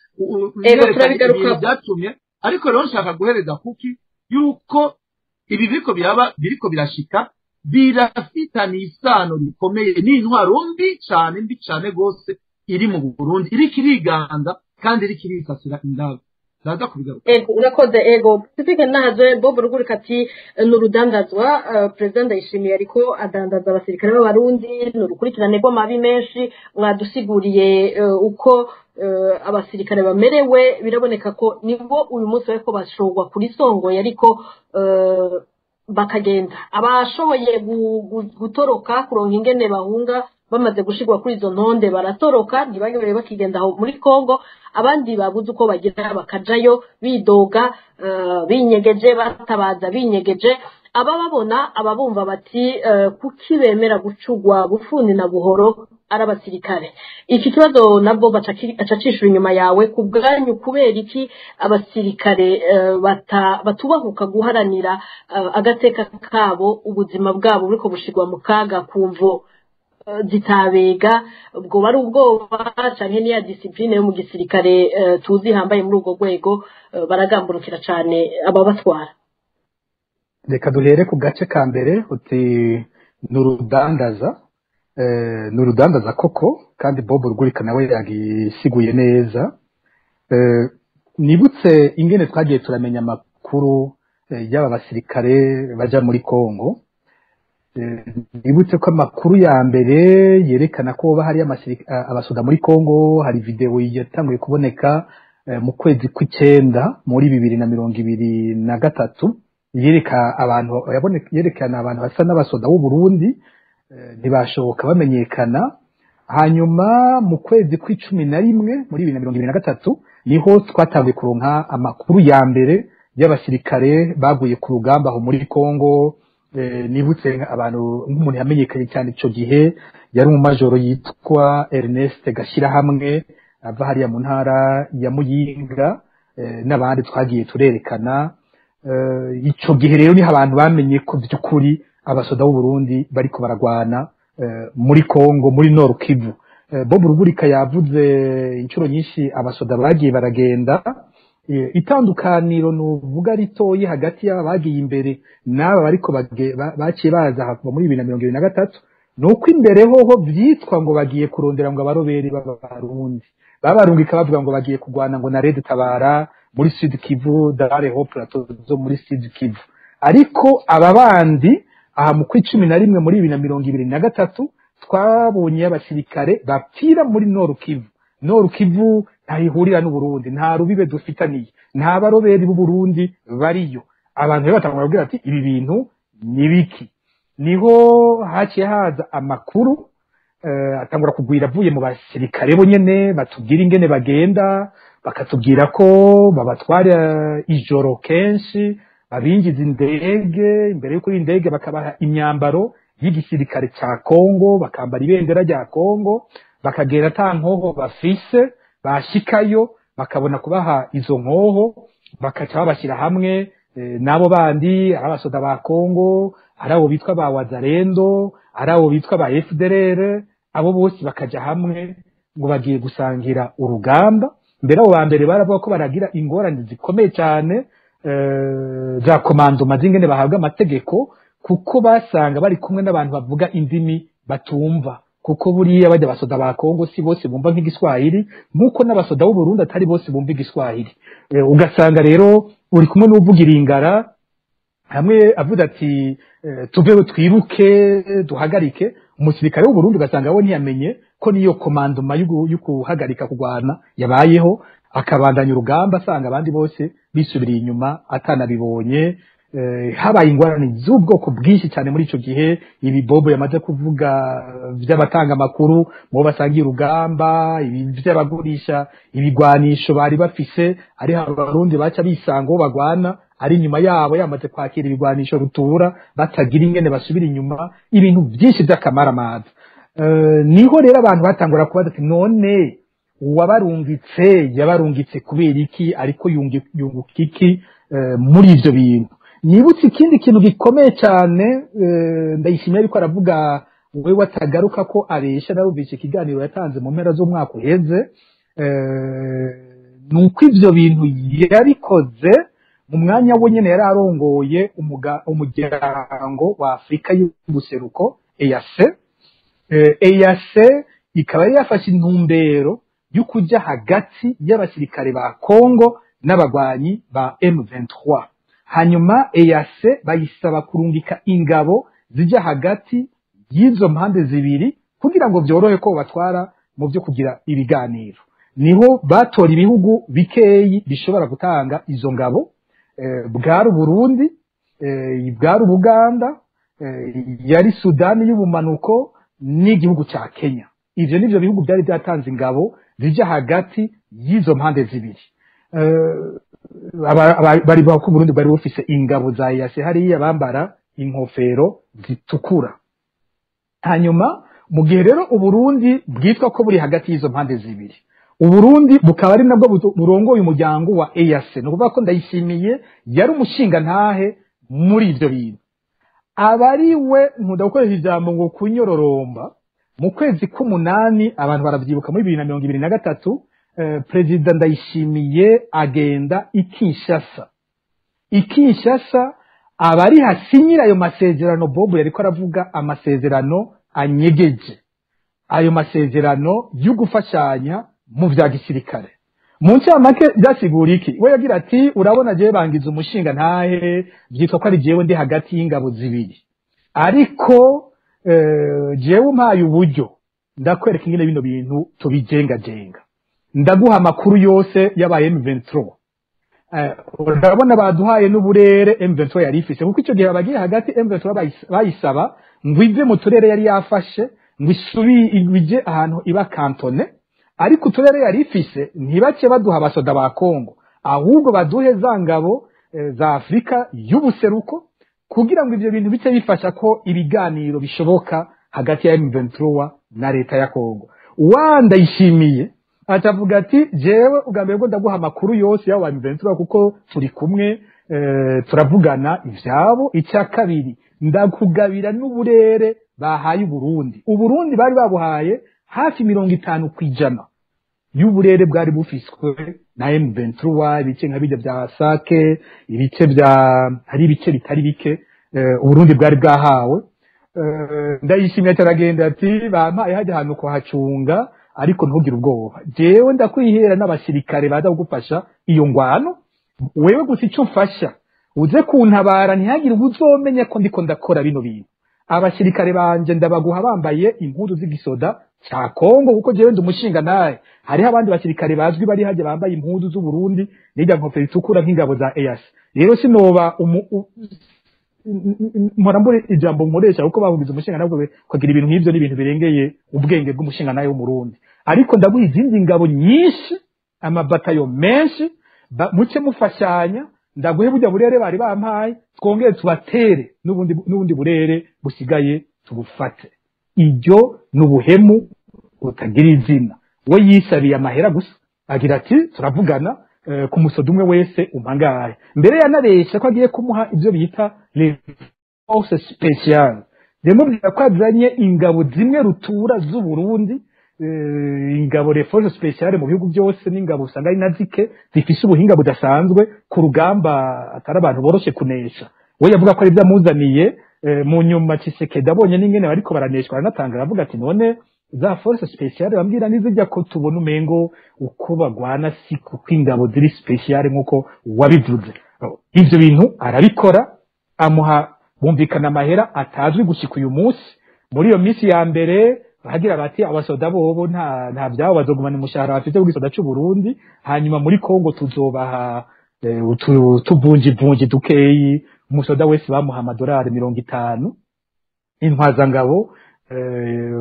byatumye. Ariko rero nshaka guhereza kuki yuko ibi biriko biraba biriko birashika birafitanye isano rikomeye n'intwaro mbi cyane, mbi cyane gose iri mu Burundi, iriko iriganza kandi iriko irisasira indabo. Ndaza kubigaruka. Ego, urakoze. Ego, Pacifique Nazo, Bob Rugurika ati ni urudandazwa, Perezida Ndayishimiye ariko adandaza abasirikare b'Abarundi, ni urukurikirane rw'amabi menshi. Mwadusiguriye uko abasirikare bamerewe, biraboneka ko nibo uyu munsi bariko bashorwa kuri Songoye, ariko bakagenda abashoboye gutoroka kuronka ingene bahunga bamaze gushirwa kuri izo ntonde baratoroka, ntibagere bakigenda aho muri Kongo. Abandi babuze uko bagira bakajayo bidoga, binyegeje, batabaza binyegeje. Abababona ababumva bati kuki bemera gucugwa bufuni na buhoro ari abasirikare? Iki kibazo nabwo baca acishura inyuma yawe ku bwanyu, kubera iki abasirikare batubahuka guharanira agateka kabo, ubuzima bwabo buriko bushirwa mu kaga ku mvo zitabega? Ubwo bari ubwoba canke niya discipline yo mu gisirikare tuzi hambaye muri urwo rwego, baragamburukira cane ababatwara? Reka duhere ku gace ka mbere uti nurudandaza. Nurudandaza koko, kandi Bob Rugurika nawe yagisiguye neza. Nibutse ingene twagiye turamenya amakuru y'aba basirikare baja muri Kongo. Nibutse ko amakuru ya mbere yerekana ko hari abasoda muri Kongo, hari video yatanguye kuboneka mu kwezi kw'icenda muri 2023, yereka abantu, yerekana abantu basa n'abasoda b'u Burundi, ntibashoboka bamenyekana. Hanyuma mu kwezi kw'icumi na rimwe muri 2023 niho twatanguye kuronka amakuru ya mbere y'abasirikare baguye ku rugamba aho muri Kongo. Nibutse abantu nk'umuntu yamenyekanye cyane ico gihe yari umumajoro yitwa Ernest Gashirahamwe ava hariya mu ntara ya Muyinga, n'abandi twagiye turerekana. Ico gihe rero niho abantu bamenye ko by'ukuri abasoda b'u Burundi bariko baragwana muri Kongo, muri Nord Kivu. Bob Rugurika yavuze inshuro nyinshi abasoda bagiye baragenda. Itandukaniro nuvuga ritoyi hagati y'aba bagiye imbere n'aba bariko baciye baza kuva muri 2023 nuko imbere hoho vyitwa ngo bagiye kurondera ngo abaroberi b'Abarundi, babarungika bavuga ngo bagiye kugwana ngo na Red Tabara muri Sud Kivu, Dare ho plateau zo muri Sud Kivu. Ariko aba bandi aha mu kw'icumi na rimwe muri 2023 twabonye abasirikare bapfira muri Nord Kivu. Nord Kivu ntayihurira n'u Burundi, nta rubibe dufitaniye, nta baroberi b'u Burundi bariyo. Abantu rero batangura kubwira ati ibi bintu ni biki? Niho haciye haza amakuru atangura kugwira avuye mu basirikare bo nyene, batubwira ingene bagenda, bakatubwira ko babatwara ijoro kenshi, babinjiza indege, imbere y'uko indege bakabaha imyambaro y'igisirikare ca Kongo, bakambara ibendera rya Kongo, bakagera ata nkoho bafise, bashikayo bakabona kubaha izo nkoho, bakaca babashyira hamwe n'abo bandi, ari abasoda ba Kongo, ari abo bitwa ba Wazalendo, ari abo bitwa ba FDLR, abo bose bakaja hamwe ngo bagiye gusangira urugamba. Mbere abo ba mbere baravuga ko baragira ingorane zikomeye cyane za komandoma z'ingene bahabwa amategeko, kuko basanga bari kumwe n'abantu bavuga indimi batumva, kuko buriya bajya abasoda ba Kongo si bose bumva nk'igiswahili, nkuko n'abasoda b'u Burundi atari bose bumva igiswahili. Ugasanga rero uri kumwe n'uvuga iringara hamwe avuga ati tuveho twiruke duhagarike, umusirikare w'u Burundi ugasanga we ntiyamenye ko niyo komandoma yo kuhagarika kugwana yabayeho, akabandanya urugamba asanga abandi bose bisubiriye inyuma atanabibonye. Habaye ingorane z'ubwoko bwinshi cyane muri ico gihe. Ibi Bobo yamaze kuvuga vy'abatanga amakuru mu basangiye urugamba, ibi vy'abagurisha ibigwanisho bari bafise, ari abarundi baca bisanga uwo bagwana ari inyuma yabo yamaze kwakira ibigwanisho rutura, batagira ingene basubira inyuma, ibintu byinshi by'akamaramaza. Niho rero abantu batangura kubaza ati none uwabarungitse yabarungitse kubera iki, ariko yunguka iki muri ivyo bintu? Nibutse ikindi kintu gikomeye cyane, Ndayishimiye ariko aravuga we watagaruka ko abesha, narumvise ikiganiro yatanze mu mpera z'umwaka uheze, nuko ivyo bintu yarikoze mu mwanya we nyene yari arongoye umuryango wa Afrika y'ubuseruko EAC. EAC ikaba yari yafashe intumbero yo kujya hagati y'abasirikare ba Kongo n'abagwanyi ba M23. Hanyuma EAC bayisaba kurungika ingabo zijya hagati y'izo mpande zibiri kugira ngo byorohe ko batwara mu byo kugira ibiganiro. Niho batora ibihugu bikeyi bishobora gutanga izo ngabo, bwari Burundi, bwari Buganda, yari Sudani y'ubumanuko n'igihugu cya Kenya. Ivyo nivyo bihugu byari byatanze ingabo zijya hagati y'izo mpande zibiri. Bari ko Burundi bari bufise ingabo za EAC hariya bambara inkofero zitukura. Hanyuma mu gihe rero Uburundi bwitwa ko buri hagati y'izo mpande zibiri, Uburundi bukaba ari nabwo burongoye umuryango wa EAC, ni ukuvuga ko Ndayishimiye yari umushinga ntahe muri ivyo bintu. Abari we nkunda gukoresha ijambo ngo kunyororomba. Mu kwezi k'umunani abantu baravyibuka muri 2023, Perezida Ndayishimiye agenda i Kinshasa. I Kinshasa abari hasinyira ayo masezerano Bobo yariko aravuga, amasezerano anyegeje, ayo masezerano yo gufashanya mu vya gisirikare. Mu ncamake byasigura iki? We yagira ati urabona jewe bangiza umushinga ntahe, byitwa ko ari jewe ndi hagati y'ingabo zibiri, ariko jewe umpaye uburyo ndakwereka ingene bino bintu tubijengajenga, ndaguha amakuru yose y'aba M23. Urabona baduhaye n'uburere M23 yari ifise, kuko icyo gihe abagiye hagati M23 bayisaba ngo ive mu turere yari yafashe ngo ije ahantu iba kantone, ariko uturere yari ifise ntibace baduha abasoda ba Kongo, ahubwo baduhe za ngabo za Afrika y'ubuseruko kugira ngo ivyo bintu bice bifasha ko ibiganiro bishoboka hagati ya M23 na leta ya Kongo. Wandayishimiye atavuga ati jewe ubwa mbere bwo ndaguha amakuru yose y'abo M23 kuko turi kumwe, turavugana ivyabo. Icya kabiri ndakugabira n'uburere bahaye Uburundi. Uburundi bari babuhaye hafi 50% y'uburere bwari bufiswe na M23, ibice nka bijya bya Sake, ibice bya hari ibice bitari bike Uburundi bwari bwahawe. Ndayishimiye ataragenda ati bampaye hajya ahantu kuhacunga, ariko ntugire ubwoba, jewe ndakwihera n'abasirikare baza kugufasha iyo ngwano, wewe gusa icyo mfasha uze kuntabara ntihagire uzomenya ko ndiko ndakora bino bintu. Abasirikare banje ndabaguha bambaye impuzu z'igisoda cya Kongo kuko jewe ndi umushinga naye. Hariho abandi basirikare bazwi bari hajya bambaye impuzu z'u Burundi n'ijya nkofero itukura nk'ingabo za EAC. Rero sinoba mpora mbure ijambo nkoresha kuko bavugize umushinga nabwo kugira ibintu nk'ivyo n'ibintu birengeye ubwenge bw'umushinga naye w'Umurundi, ariko ndaguha izindi ngabo nyinshi, amabatayo menshi, muce mufashanya, ndaguhe burya burere bari bampaye, twongere tubatere n'ubundi burere busigaye tubufate. Iryo n'ubuhemu butagira izina. We yisabiye amahera gusa agira ati turavugana ku musodo umwe wese umpangaye. Mbere yanabesha ko agiye kumuha ibyo bita les forces spéciales, yamubwira ko azanye ingabo zimwe rutura z'u Burundi, ingabo les forces spéciales mu bihugu byose n'ingabo usanga ari nazike zifise ubuhinga budasanzwe ku rugamba, atari abantu boroshe kunesha. We yavuga ko ari byamuzaniye. Mu nyuma Tshisekedi abonye n'ingene bariko baraneshwa aranatanga aravuga ati none za force spéciale bambwira nizijya ko tubona umengo uko bagwana si kuko ingabo ziri spéciale nkuko wabivuze. Ivyo bintu arabikora, amuha bumvikana amahera atazwi gushika uyu munsi. Muri iyo minsi ya mbere bagira bati abasoda bobo nta byabo bazogumana umushahara bafite w'igisoda cy'u Burundi, hanyuma muri Kongo tuzobaha utuvunji dukeyi, umusoda wese bamuha amadolari 50, intwazangabo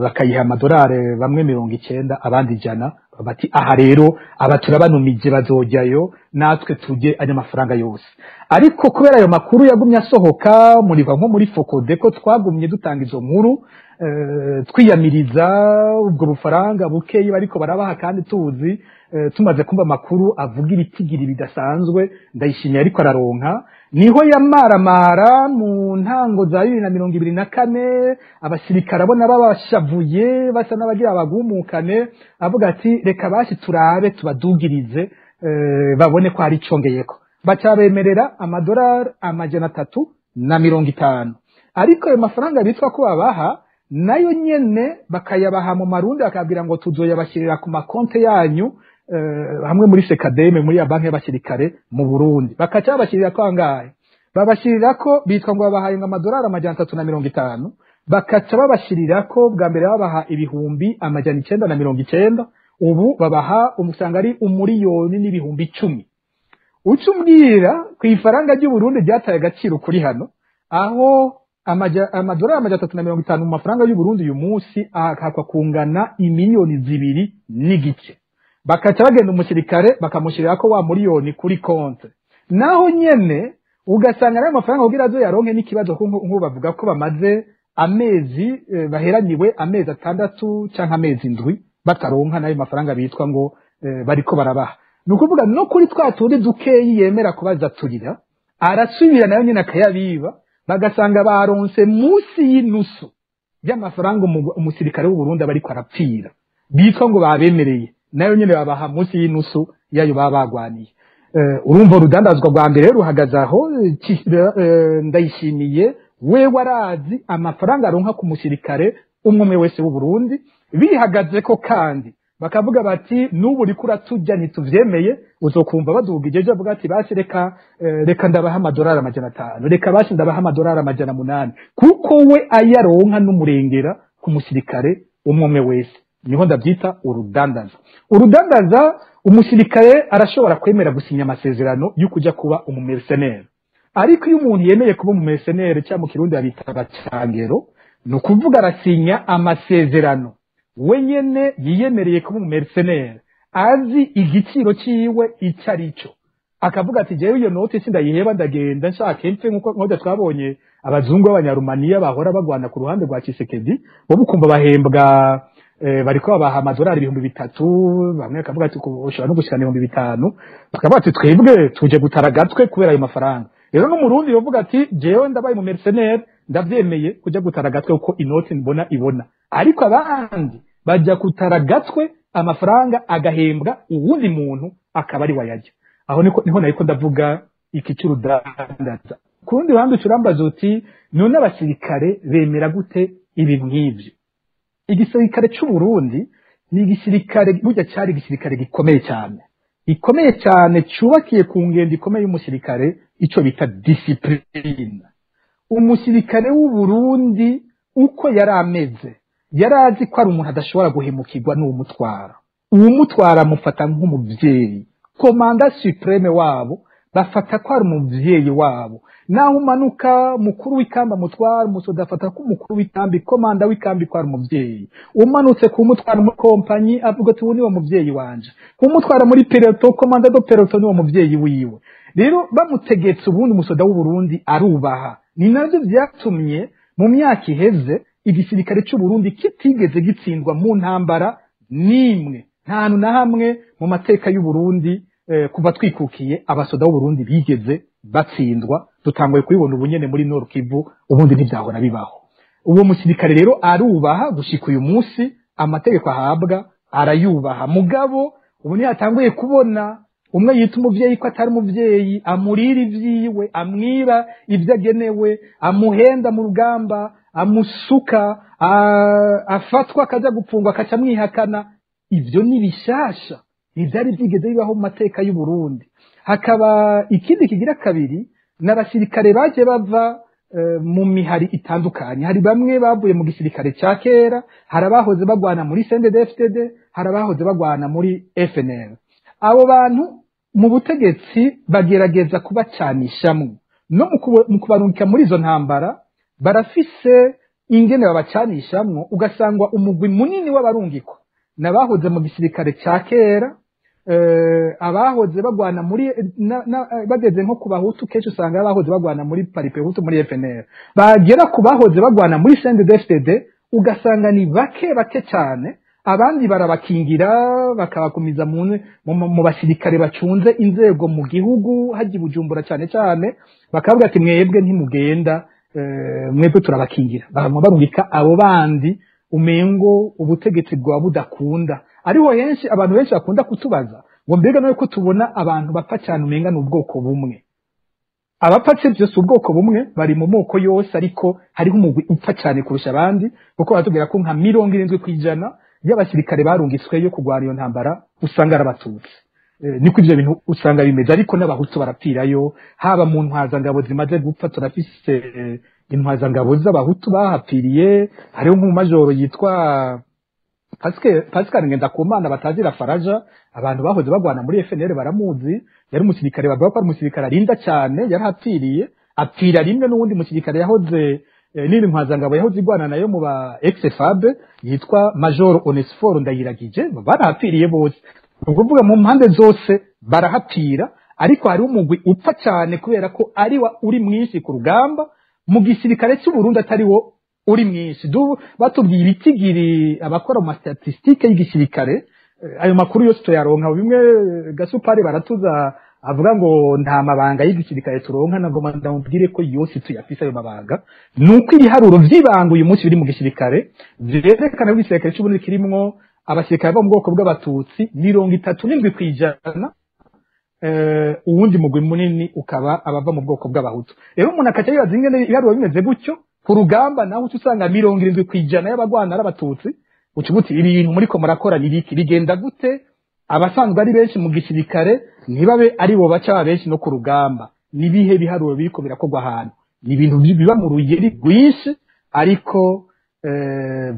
bakayiha amadolari bamwe 90 abandi 100, bati aha rero abatura banumije bazojyayo natwe tujye anya mafaranga yose. Ariko kubera ayo makuru yagumye asohoka muri nko muri Fokode ko twagumye dutanga izo nkuru, twiyamiriza ubwo bufaranga bukeyi bariko barabaha, kandi tuzi Tumaze kumva amakuru avuga ibitigiri bidasanzwe Ndayishimiye ariko araronka, niho yamaramara mu ntango za 2024 abasirikare abona babashavuye basa n'abagira abagumukane, avuga ati reka bashi turabe tubadugirize, babone ko hari icongeyeko. Baca bemerera amadolari 350, ariko ayo mafaranga bitwa ko babaha nayo nyene bakayabaha mu marundi, bakabwira ngo tuzoyabashyirira ku makonte yanyu, hamwe muri Sekademe, muri ya banki y'abasirikare mu Burundi. Bakaca babashyirira ko angahe? Babashyirira ko bitwa ngo babahaye ngo amadolari 350, bakaca babashyirira ko bwa mbere babaha 990,000, ubu babaha umusanga ari 1,010,000. Uca umbwira ku ifaranga ry'u Burundi ryataye agaciro kuri hano, aho amadolari 350 mu mafaranga y'u Burundi uyu munsi akakwa kungana 2.5 miliyoni. Bakaca bagenda umusirikare bakamushyirira ko wa miliyoni kuri konte, naho nyene ugasanga nayo mafaranga kugira azo yaronke n'ikibazo, nk'ubu bavuga ko bamaze amezi, baheraniwe amezi 6 canke amezi 7 bataronka nayo mafaranga bitwa ngo bariko barabaha. Ni ukuvuga no kuri twa tundi dukeyi yemera kubaza turira, arasubira nayo nyene akayabiba, bagasanga baronse munsi y'inusu y'amafaranga umusirikare w'u Burundi aba ariko arapfira, bitwa ngo babemereye, nayo nyene babaha munsi y'inusu yayo baba bagwaniye. Urumva urudandazwa rwa mbere ruhagaze aho. Ndayishimiye wewe arazi amafaranga aronka ku musirikare umwe umwe wese w'u Burundi bihagaze ko, kandi bakavuga bati n'ubu uriko uraturya ntituvyemeye. Uzokumva baduga ijeje avuga ati basi reka, reka ndabaha amadolari 500, reka basi ndabaha amadolari 800, kuko we ayaronka n'umurengera ku musirikare umwe umwe wese. Niho ndabyita urudandaza. Urudandaza, umusirikare arashobora kwemera gusinya amasezerano yo kuja kuba umumercenaire, ariko iyo umuntu yemeye kuba umumercenaire, cyangwa mu Kirundi babita abacangero, ni ukuvuga arasinya amasezerano we nyene yiyemereye kuba umumercenaire, azi igiciro ciwe icyo ari cyo, akavuga ati jewe iyo noti sindayiheba, ndagenda nshaka impfe, nkuko nkoda twabonye abazungu b'abanyarumaniya bahora bagwana ku ruhande rwa Tshisekedi, bo bukumva bahembwa, bariko babaha amadolari 3000, bamwe bakavuga ati ushobora no gushikana 5000, bakavuga ati twebwe tuje gutara agatwe kubera ayo mafaranga. Rero n'umurundi yovuga ati jewe ndabaye mu mercenaire, ndavyemeye kuja gutara agatwe kuko inoti mbona ibona, ariko abandi bajya gutara agatwe amafaranga agahembwa uwundi muntu akaba ari wayajya. Aho niko niho nariko ndavuga iki cy'urudandaza. Ku rundi ruhande ucurambaza uti none abasirikare bemera gute ibintu nk'ivyo? Igisirikare cy'u Burundi ni igisirikare burya cyari igisirikare gikomeye cyane, gikomeye cyane, cyubakiye ku ngendo ikomeye y'umusirikare, icyo bita discipline. Umusirikare w'u Burundi uko yari ameze, yari azi ko ari umuntu adashobora guhemukirwa n'uwumutwara. Uwumutwara amufata nk'umubyeyi, commandant suprême wabo bafata ko ari umubyeyi wabo. Naho umanuka mukuru w'ikambi amutwara, umusoda afata ko umukuru w'ikambi, commandant w'ikambi, ko ari umubyeyi. Umanutse kumutwara muri kompanyi, avuga ati ubu niwo mubyeyi wanje. Kumutwara muri peloton, commandant de peloton, niwo mubyeyi wiwe. Rero bamutegetse, ubundi umusoda w'u Burundi arubaha. Ni navyo vyatumye mu myaka iheze igisirikare cy'u Burundi kitigeze gitsindwa mu ntambara nimwe. Nta hantu na hamwe mu mateka y'u Burundi, kuva twikukiye, abasoda b'u Burundi bigeze batsindwa. Dutanguye kubibona ubu nyene muri Nord Kivu, ubundi ntibyahora bibaho. Uwo musirikare rero arubaha gushika uyu munsi, amategeko ahabwa arayubaha. Mugabo ubu niyo kubona umwe yita umuvyeyi ko atari umuvyeyi, amurira ivyiwe, amwiba ibyo agenewe, amuhenda mu rugamba, amusuka, afatwa akaja gupfungwa akaca amwihakana, ivyo ni bishasha, ntivyari byigeze bibaho mu mateka y'u Burundi. Hakaba ikindi kigira kabiri, n'abasirikare baje bava mu mihari itandukanye. Hari bamwe bavuye mu gisirikare ca kera, hari abahoze bagwana muri CNDD-FDD, hari abahoze bagwana muri FNL. Abo bantu mu butegetsi bagerageza kubacanishamwo no mu kubarungika muri izo ntambara. Barafise ingene babacanishamwo, ugasangwa umugwi munini w'abarungikwa n'abahoze mu gisirikare ca kera, abahoze bagwana muri bageze nko ku bahutu, kenshi usanga abahoze bagwana muri Palipehutu, muri FNL. Bagera ku bahoze bagwana muri CNDD-FDD ugasanga ni bake bake cyane. Abandi barabakingira, bakabakumiza mu basirikare bacunze inzego mu gihugu, haji Bujumbura cyane cyane, bakavuga ati mwebwe ntimugenda, mwebwe turabakingira. Barungika abo bandi umengo ubutegetsi bwa budakunda. Ariho henshi abantu benshi bakunda kutubaza ngo mbega nawe ko tubona abantu bapfa cyane umenga n'ubwoko bumwe. Abapfa byose ubwoko bumwe, bari mu moko yose, ariko hariho umugwi upfa cyane kurusha abandi, kuko batubwira ko nka 70% y'abasirikare barungiswe yo kugwana iyo ntambara usanga ari abatutsi. Niko ivyo bintu usanga bimeze, ariko n'abahutu barapfirayo, haba mu ntwazangabo zimaze gupfa turafise intwazangabo z'abahutu bahapfiriye. Hariho nk'umumajoro yitwa Pascal Ngendakumana batazira Faraja, abantu bahoze bagwana muri FNL baramuzi, yari umusirikare, bavuga ko ari umusirikare arinda cyane, yarahapfiriye, apfira rimwe n'uwundi musirikare yahoze n'indi ntwazangabo yahoze igwana nayo mu ba ex-FAB yitwa Major Onesphore Ndayiragije, barahapfiriye bose. Ni ukuvuga mu mpande zose barahapfira, ariko hari umugwi upfa cyane kubera ko ari wa uri mwinshi ku rugamba, mu gisirikare cy'u Burundi atari wo uri mwinshi. Batubwiye ibitigiri abakora mu statistique y'igisirikare, ayo makuru yose tuyaronka. Bimwe Gasupari baratuza avuga ngo nta mabanga y'igisirikare turonka, nagoma ndamubwire ko yose tuyafise ayo mabanga. Nuko ibiharuro vy'ibanga uyu munsi biri mu gisirikare vyerekana ko igisirikare cy'u Burundi kirimwo abasirikare bo mu bwoko bw'abatutsi 37%, uwundi mugwi munini ukaba abava mu bwoko bw'abahutu. Rero umuntu akaca yibaza ingene ibiharuro bimeze gutyo ku rugamba, naho usanga 70% y'abagwana ari abatutsi. Ucubuti ibintu muriko murakora nibiki, bigenda gute? Abasanzwe ari benshi mu gisirikare ntibabe ari bo baca ba benshi no ku rugamba. Nibihe biharuro biriko birakorwa ahantu? Ni ibintu biba mu ruyeri rwinshi, ariko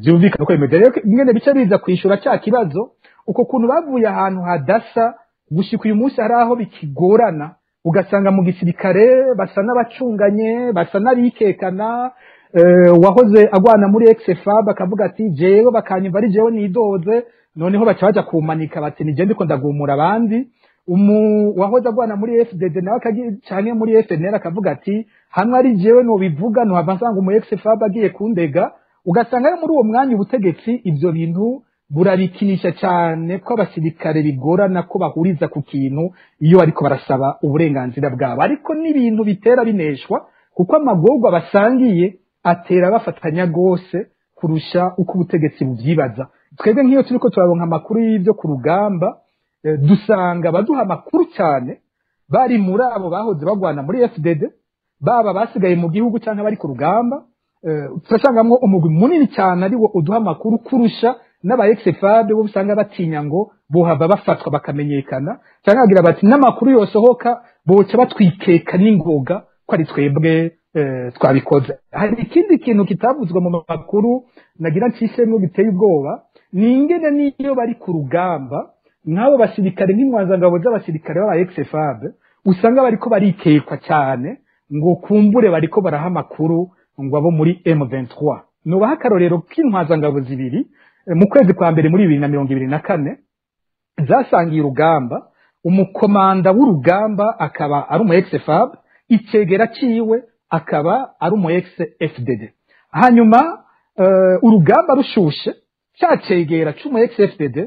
byumvikana ko bimeze. Rero ingene bica biza kwishura cya kibazo, uko kuntu bavuye ahantu hadasa gushika uyu munsi hari aho bikigorana, ugasanga mu gisirikare basa n'abacunganye, basa n'abikekana. Wahoze agwana muri ex-FAB akavuga ati jewe bakanyumva ari jewe nidoze, noneho baca baja kumanika bati nije ndiko ndagumura abandi. Wahoze agwana muri FDD nawe canke muri FNL akavuga ati hamwe ari jewe no bivuga no hava nsanga umu ex-FAB agiye kundega. Ugasanga rero muri uwo mwanya ubutegetsi ivyo bintu burabikinisha cyane, ko abasirikare bigorana ko bahuriza ku kintu iyo ariko barasaba uburenganzira bwabo. Ariko n'ibintu bitera bineshwa, kuko amagorwa basangiye atera bafatanya gose kurusha uko ubutegetsi buvyibaza. Twebwe nk'iyo turiko turaronka amakuru y'ivyo ku rugamba, dusanga baduha amakuru cyane bari muri abo bahoze bagwana muri FDD, baba basigaye mu gihugu canke bari ku rugamba. Turasangamwo umugwi munini cyane ari wo uduha amakuru kurusha n'aba ex-FAB, bo usanga batinya ngo bohava bafatwa bakamenyekana, cyangwa bagira bati n'amakuru yosohoka boca batwikeka n'ingoga ko ari twebwe twabikoze. Hari ikindi kintu kitavuzwe mu makuru nagira ncishemwo giteye ubwoba, ni ingene n'iyo bari ku rugamba nk'abo basirikare nk'intwazangabo z'abasirikare b'aba ex-FAB, usanga bariko barikekwa cyane ngo kumbure bariko baraha amakuru ngo abo muri M23. Nubaha akarorero k'intwazangabo zibiri mu kwezi kwa mbere muri 2024 zasangiye urugamba, umukomanda w'urugamba akaba ari umu ex-FAB, icegera ciwe akaba ari umu ex-FDD. Hanyuma urugamba rushushe, ca cegera c'umu ex-FDD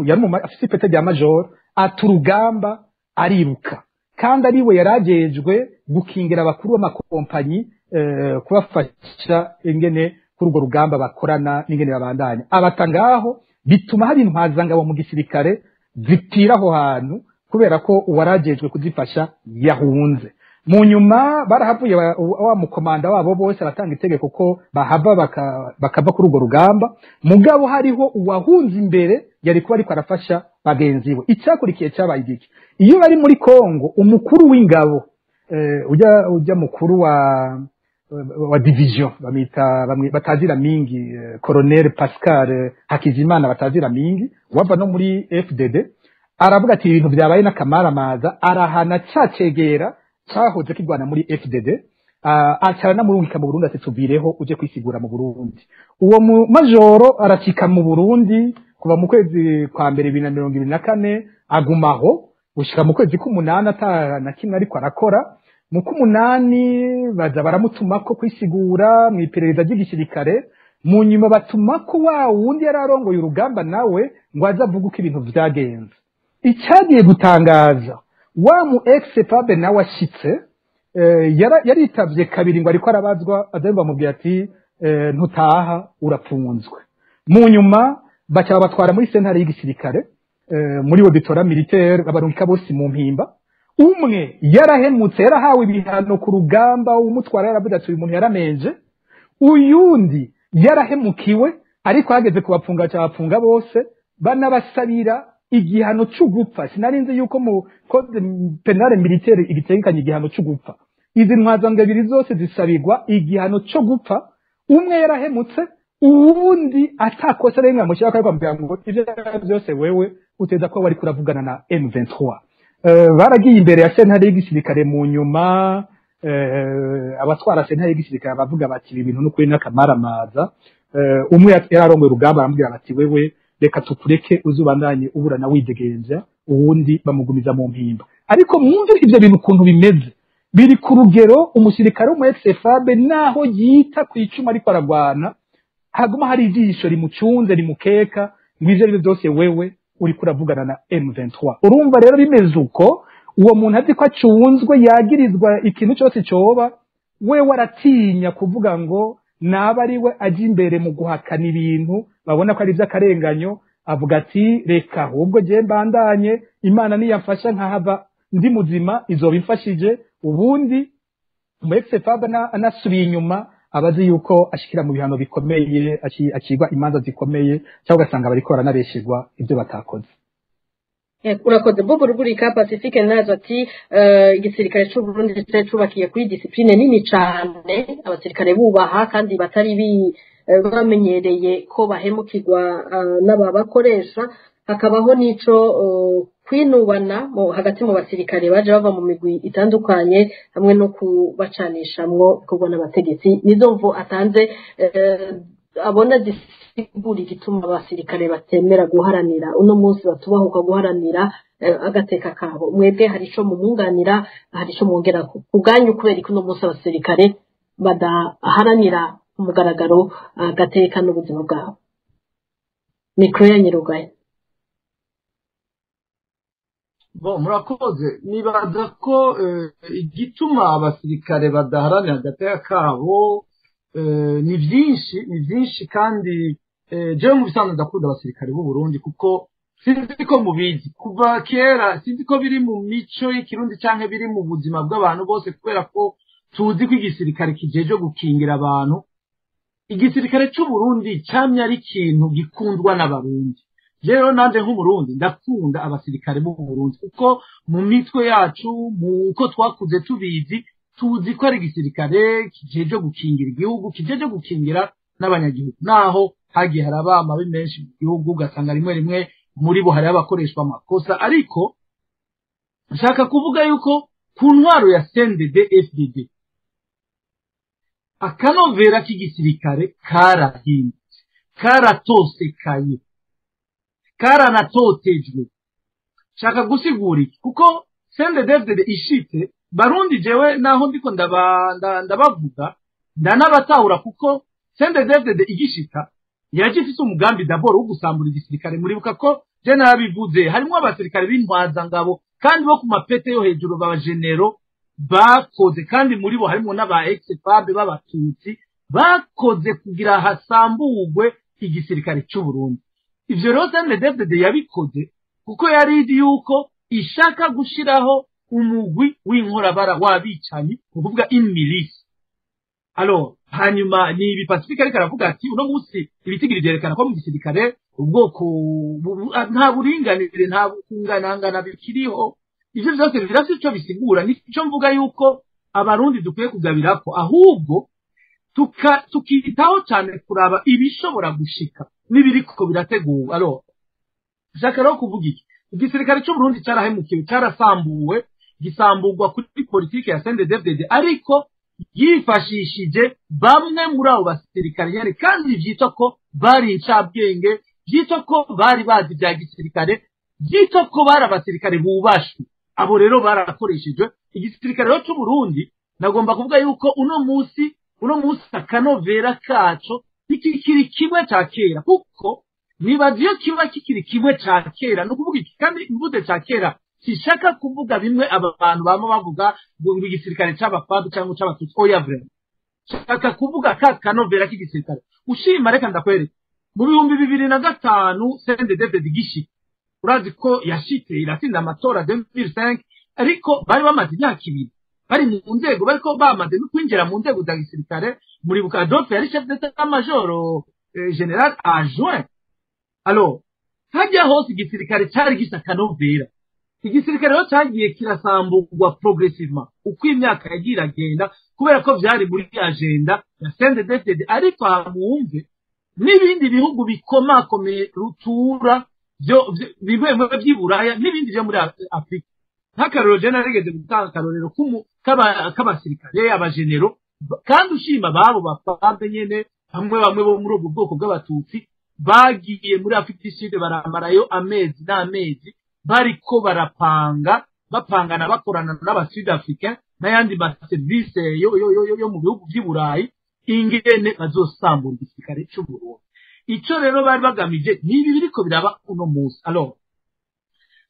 yari afise ipete rya major, ata urugamba ariruka, kandi ariwe yarajejwe gukingira abakuru b'amakompanyi, kubafasha ingene kuri urwo rugamba bakorana n'ingene babandanya. Abata ngaho bituma hari intwazangabo mu gisirikare zipfira aho hantu kubera ko uwarajejwe kuzifasha yahunze. Mu nyuma barahavuye wa mukomanda wabo bose aratanga itegeko ko bahava bakava kuri urwo rugamba, mugabo hariho uwahunze imbere yari kuba ariko arafasha bagenzi we. Icyakurikiye cyabaye igiki? Iyo bari muri Kongo, umukuru w'ingabo ujya mukuru wa division bamita batazira mingi, Colonel Pascal Hakizimana batazira mingi, wava no muri FDD, aravuga ati ibintu byabaye n'akamaramaza, arahana cacegera cyahoze kigwana muri FDD, acara namurungika mu Burundi ati tuvireho uje kwisigura mu Burundi. Uwo majoro aracika mu Burundi kuva mu kwezi kwa mbere 2024, agumaho gushika mu kwezi k'umunani ata na kimwe ariko arakora. Mu k'umunani baza baramutumako kwisigura mu iperereza ry'igisirikare, Mu nyuma batuma ko wa wundi yari arongoye urugamba nawe ngo aze avuge uko ibintu vyagenze. Icyagiye gutangaza, wa mu ex-FAB nawe ashitse, yaritavye kabiri ngo ariko arabazwa, aze bamubwira ati ntutaha, urapfunzwe. Mu nyuma baca babatwara muri sentare y'igisirikare, muri auditorat militaire, babarungika bose mu Mpimba. Umwe yarahemutse, yarahawe ibihano ku rugamba, umutwara yaravuze ati uyu muntu yaramenje. Uyundi yarahemukiwe, ariko hageze kubapfunga cyabapfunga bose, banabasabira igihano c'ugupfa. Sinarinzi yuko mu code pénal militaire igitegekanya igihano c'ugupfa. Izi ntwazangabiri zose zisabirwa igihano co gupfa, umwe yarahemutse, uwundi atakosa rimwe amushyira, ariko amubwira ngo ivyo byose wewe uteza ko wari kuravugana na M23. Baragiye imbere ya sentare y'igisirikare. Mu nyuma abatwara sentare y'igisirikare bavuga bati ibi bintu n'ukuri n'akamaramaza. Umwe yararongoye urugamba, aramubwira bati wewe reka tukureke uzubandanye uburana widegenza, uwundi bamugumiza mu Mpimba. Ariko mwumve ivyo bintu ukuntu bimeze, biri ku rugero umusirikare wo mu ex-FAB naho yita ku icuma ariko aragwana, haguma hari ijisho rimucunze, rimukeka ngo ivyo arivyo byose wewe uriko uravugana na M23. Urumva rero bimeze uko, uwo muntu azi ko acunzwe, yagirizwa ikintu cyose coba, we aratinya kuvuga ngo naba ari we ajya imbere mu guhakana ibintu babona ko ari iby'akarenganyo. Avuga ati reka ahubwo je mbandanye, Imana niyamfasha nkahava ndi muzima izoba imfashije. Ubundi mu ex-FAB anasubiye inyuma, abazi yuko ashikira mu bihano bikomeye, acigwa imanza zikomeye, cyangwa ugasanga bariko baranabeshegwa ibyo batakoze. Urakoze, Bobo Rugurika. Pacifique nazo ati igisirikare c'u Burundi cari cubakiye kuri discipline nini cane, abasirikare bubaha kandi batari bamenyereye ko bahemukirwa n'ababakoresha, hakabaho n'ico kwinubana hagati mu basirikare baje bava mu migwi itandukanye, hamwe no kubacanishamwo bikorwa n'abategetsi. Nizo mvo atanze abona zisigura igituma abasirikare batemera guharanira uno munsi, batubahuka guharanira agateka kabo. Mwebwe hari ico mumwunganira, hari ico mwongera ku bwanyu, kubera ko uno munsi abasirikare badaharanira umugaragaro agateka n'ubuzima bwabo? Mikoro ya Nyirugaye. Bon, murakoze. Nibaza ko igituma abasirikare badaharanira agateka kabo ni byinshi, ni byinshi. Kandi jewe mu bisanzwe ndakunda abasirikare b'u Burundi, kuko sinzi ko mubizi, kuva kera, sinzi ko biri mu mico y'ikirundi canke biri mu buzima bw'abantu bose, kubera ko tuzi ko igisirikare kijeje gukingira abantu, igisirikare c'u Burundi camye ari ikintu gikundwa n'abarundi. Rero nanje nk'umurundi ndakunda abasirikare b'u Burundi, kuko mu mitwe yacu, mu uko twakuze tubizi, tuzi ko ari igisirikare kijeje gukingira igihugu, kijeje gukingira n'abanyagihugu, naho hagiye haraba amabi menshi mu gihugu, ugasanga rimwe rimwe muri bo hariho abakoreshwa amakosa. Ariko nshaka kuvuga yuko ku ntwaro ya CNDD FDD akanovera k'igisirikare karahindutse, karatosekaye, karanatotejwe. Nshaka gusigura iki? Kuko CNDD-FDD ishitse, barundi, jewe naho ndiko ndabavuga, ndanabatahura, kuko CNDD-FDD igishika yaje ifise umugambi d'abord wo gusambura igisirikare. Muribuka ko je narabivuze, harimo abasirikare b'intwazangabo kandi bo ku mapete yo hejuru, b'abagenero bakoze, kandi muri bo harimo n'aba ex-FAB b'abatutsi bakoze kugira hasamburwe igisirikare cy'u Burundi. Ivyo rero CNDD-FDD yabikoze kuko yari izi yuko ishaka gushiraho umugwi w'inkorabara w'abicanyi, ni ukuvuga imilisi. Alors hanyuma ni ibi Pacifique ariko aravuga ati uno munsi ibitigiri vyerekana ko mu gisirikare ubwoko nta buringanire, nta kunganangana bikiriho. Ivyo vyose birafise ico bisigura. Nico mvuga yuko abarundi dukwiye kugabirako, ahubwo tukitaho cyane kuraba ibishobora gushika n'ibiriko birategurwa. Alors nshaka rero kuvuga iki? Igisirikare cy'u Burundi cyarahemukiwe, cyarasambuwe, gisamburwa kuri politike ya CNDD-FDD, ariko yifashishije bamwe muri abo basirikare nyene, kandi vyitwa ko bari incabwenge, vyitwa ko bari bazi bya gisirikare, byitwa ko bari abasirikare bubashwe. Abo rero barakoreshejwe. Igisirikare rero cy'u Burundi, nagomba kuvuga yuko uno munsi akanovera kaco Ntikikiri kimwe ca kera, kuko nibaza iyo kiba kikiri kimwe ca kera, ni ukuvuga iki? Kandi mvuze ca kera sishaka kuvuga bimwe aba bantu bama bavuga ngo igisirikare c'abafabu cyangwa c'abatutsi. Oya, vraiment, shaka kuvuga ka kanovera k'igisirikare. Ushima, reka ndakwereka mu 2005 CNDD-FDD gishika. Urazi ko yashitse iratsinda amatora 2005, ariko bari bamaze imyaka 2 bari mu nzego, bariko bamaze no kwinjira mu nzego za gisirikare. Muribuka Adolphe yari chef d'état major général adjoint. Alors hajya hose igisirikare cyari gisa kanovera. Igisirikare rero cyagiye kirasambugwa progressivement uko imyaka yagiye iragenda, kubera ko vyari muri agenda ya CNDD-FDD. Ariko mwumve n'ibindi bihugu bikomakomeye rutura byo bimwe by'i Buraya n'ibindi byo muri Afurika. Nk'akarorero, je narigeze gutanga akarorero k'abasirikare, abajenero, kandi ushima babo bafambe nyene, bamwe bamwe bo muri ubwo bwoko bw'abatutsi bagiye muri Afrika du Sud, baramarayo amezi n'amezi bariko barapanga, bapangana, bakorana n'aba Sud Africain n'ayandi maserivisi yo mu bihugu vy'i Burayi ingene bazosambura igisirikare c'u Burundi. Ico rero bari bagamije nibi biriko biraba uno munsi. Alors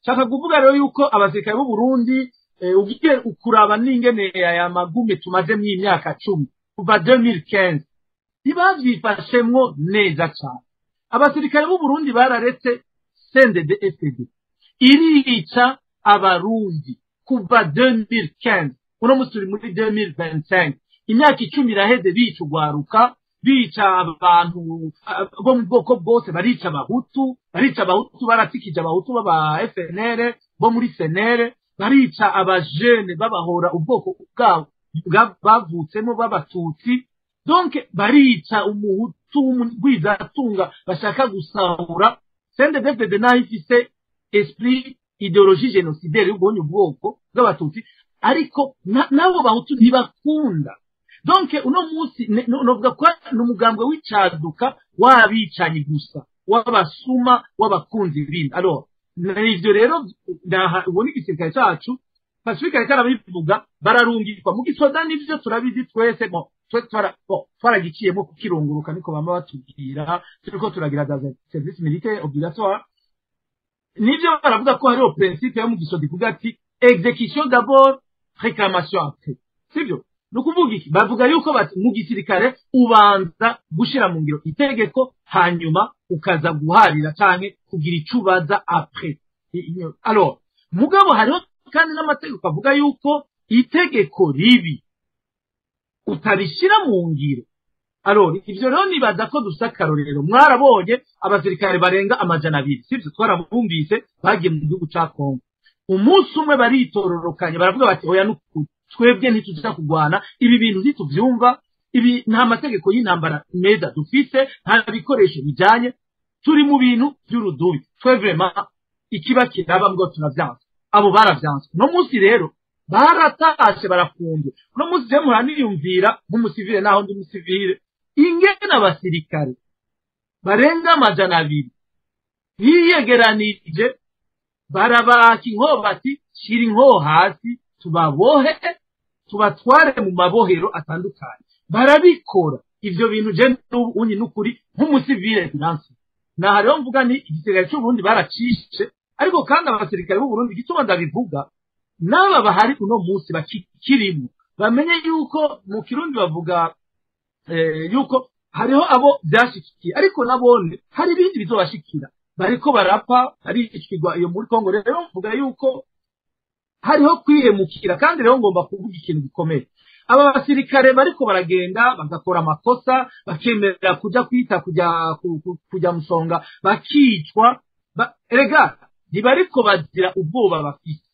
shaka kuvuga rero yuko abasirikare b'u Burundi, ugiye ukuraba n'ingene aya magume tumazemwo imyaka 10 kuva 2015, ntibavyifashemwo neza cane. Abasirikare b'u Burundi bararetse CNDD FDD irica abarundi kuva 2015. Uno musi turi muri 2025, imyaka 10 iraheze bica ugwaruka, bica abantu bo mu bwoko bwose. Barica abahutu, barica abahutu, baratikije abahutu b'aba FNL bo muri CNL, barica abajene babahora ubwoko bwabo bavutsemo b'abatutsi. Donc barica umuhutu w'umugwizatunga bashaka gusahura. CNDD-FDD naho ifise esprit, idéologie génocidaire y'ubonye ubwoko bw'abatutsi, ariko nabo bahutu ntibakunda. Donc uno munsi novuga ko ni umugambwe w'icaduka w'abicanyi gusa, w'abasuma, w'abakunzi b'inda. Alors ivyo rero ndaha ubona igisirikare cacu, Pacifique ariko arabivuga, bararungikwa mu gisoda, nivyo turabizi twese. Bon, twe bon, twaragiciyemo kukirunguruka, niko bama batubwira turiko turagira za service militaire obligatoire. Nivyo baravuga ko hariho principe yo mu gisoda ivuga ati exécution d'abord, réclamation après, sivyo? Ni ukuvuga iki? Bavuga yuko bati mu gisirikare ubanza gushira mu ngiro itegeko, hanyuma ukaza guharira canke kugira ico ubaza après. Alors mugabo hariho kandi n'amategeko avuga yuko itegeko ribi utarishira mu ngiro. Alors ivyo rero nibaza ko dufise akarorero. Mwarabonye abasirikare barenga 200, sivyo? Twarabumvise bagiye mu gihugu ca Kongo. Umunsi umwe baritororokanye, baravuga bati oya, nukuri twebwe ntituja kugwana, ibi bintu ntituvyumva, ibi nta mategeko y'intambara meza dufise, nta bikoresho bijanye, turi mu bintu vy'urudubi, twe vraiment ikiba kiraba ngo turavyanse. Abo baravyanse. No munsi rero baratashe, barafunzwe. Uno munsi je muraniyumvira nk'umusivile, naho ndi umusivile, ingene abasirikare barenga 200 biyegeranije barabaka inkoho bati shira inkoho hasi tubabohe, tubatware mu mabohero atandukanye. Barabikora ivyo bintu. Je n'ubu n'ukuri nk'umusivile biransi naha rero mvuga ni igisirikare c'u Burundi baracishe. Ariko kandi abasirikare b'u Burundi, igituma ndabivuga, n'aba bahari uno munsi bakikirimo bamenye yuko mu kirundi bavuga yuko hariho abo byashikiye, ariko nabone hari ibindi bizobashikira. Bariko barapfa, baricirwa iyo muri Kongo. Rero mvuga yuko hariho kwihemukira. Kandi rero ngomba kuvuga ikintu gikomeye: aba basirikare bariko baragenda bagakora amakosa, bakemera kuja kwita kuja musonga, bakicwa, erega ntibariko bazira ubwoba bafise,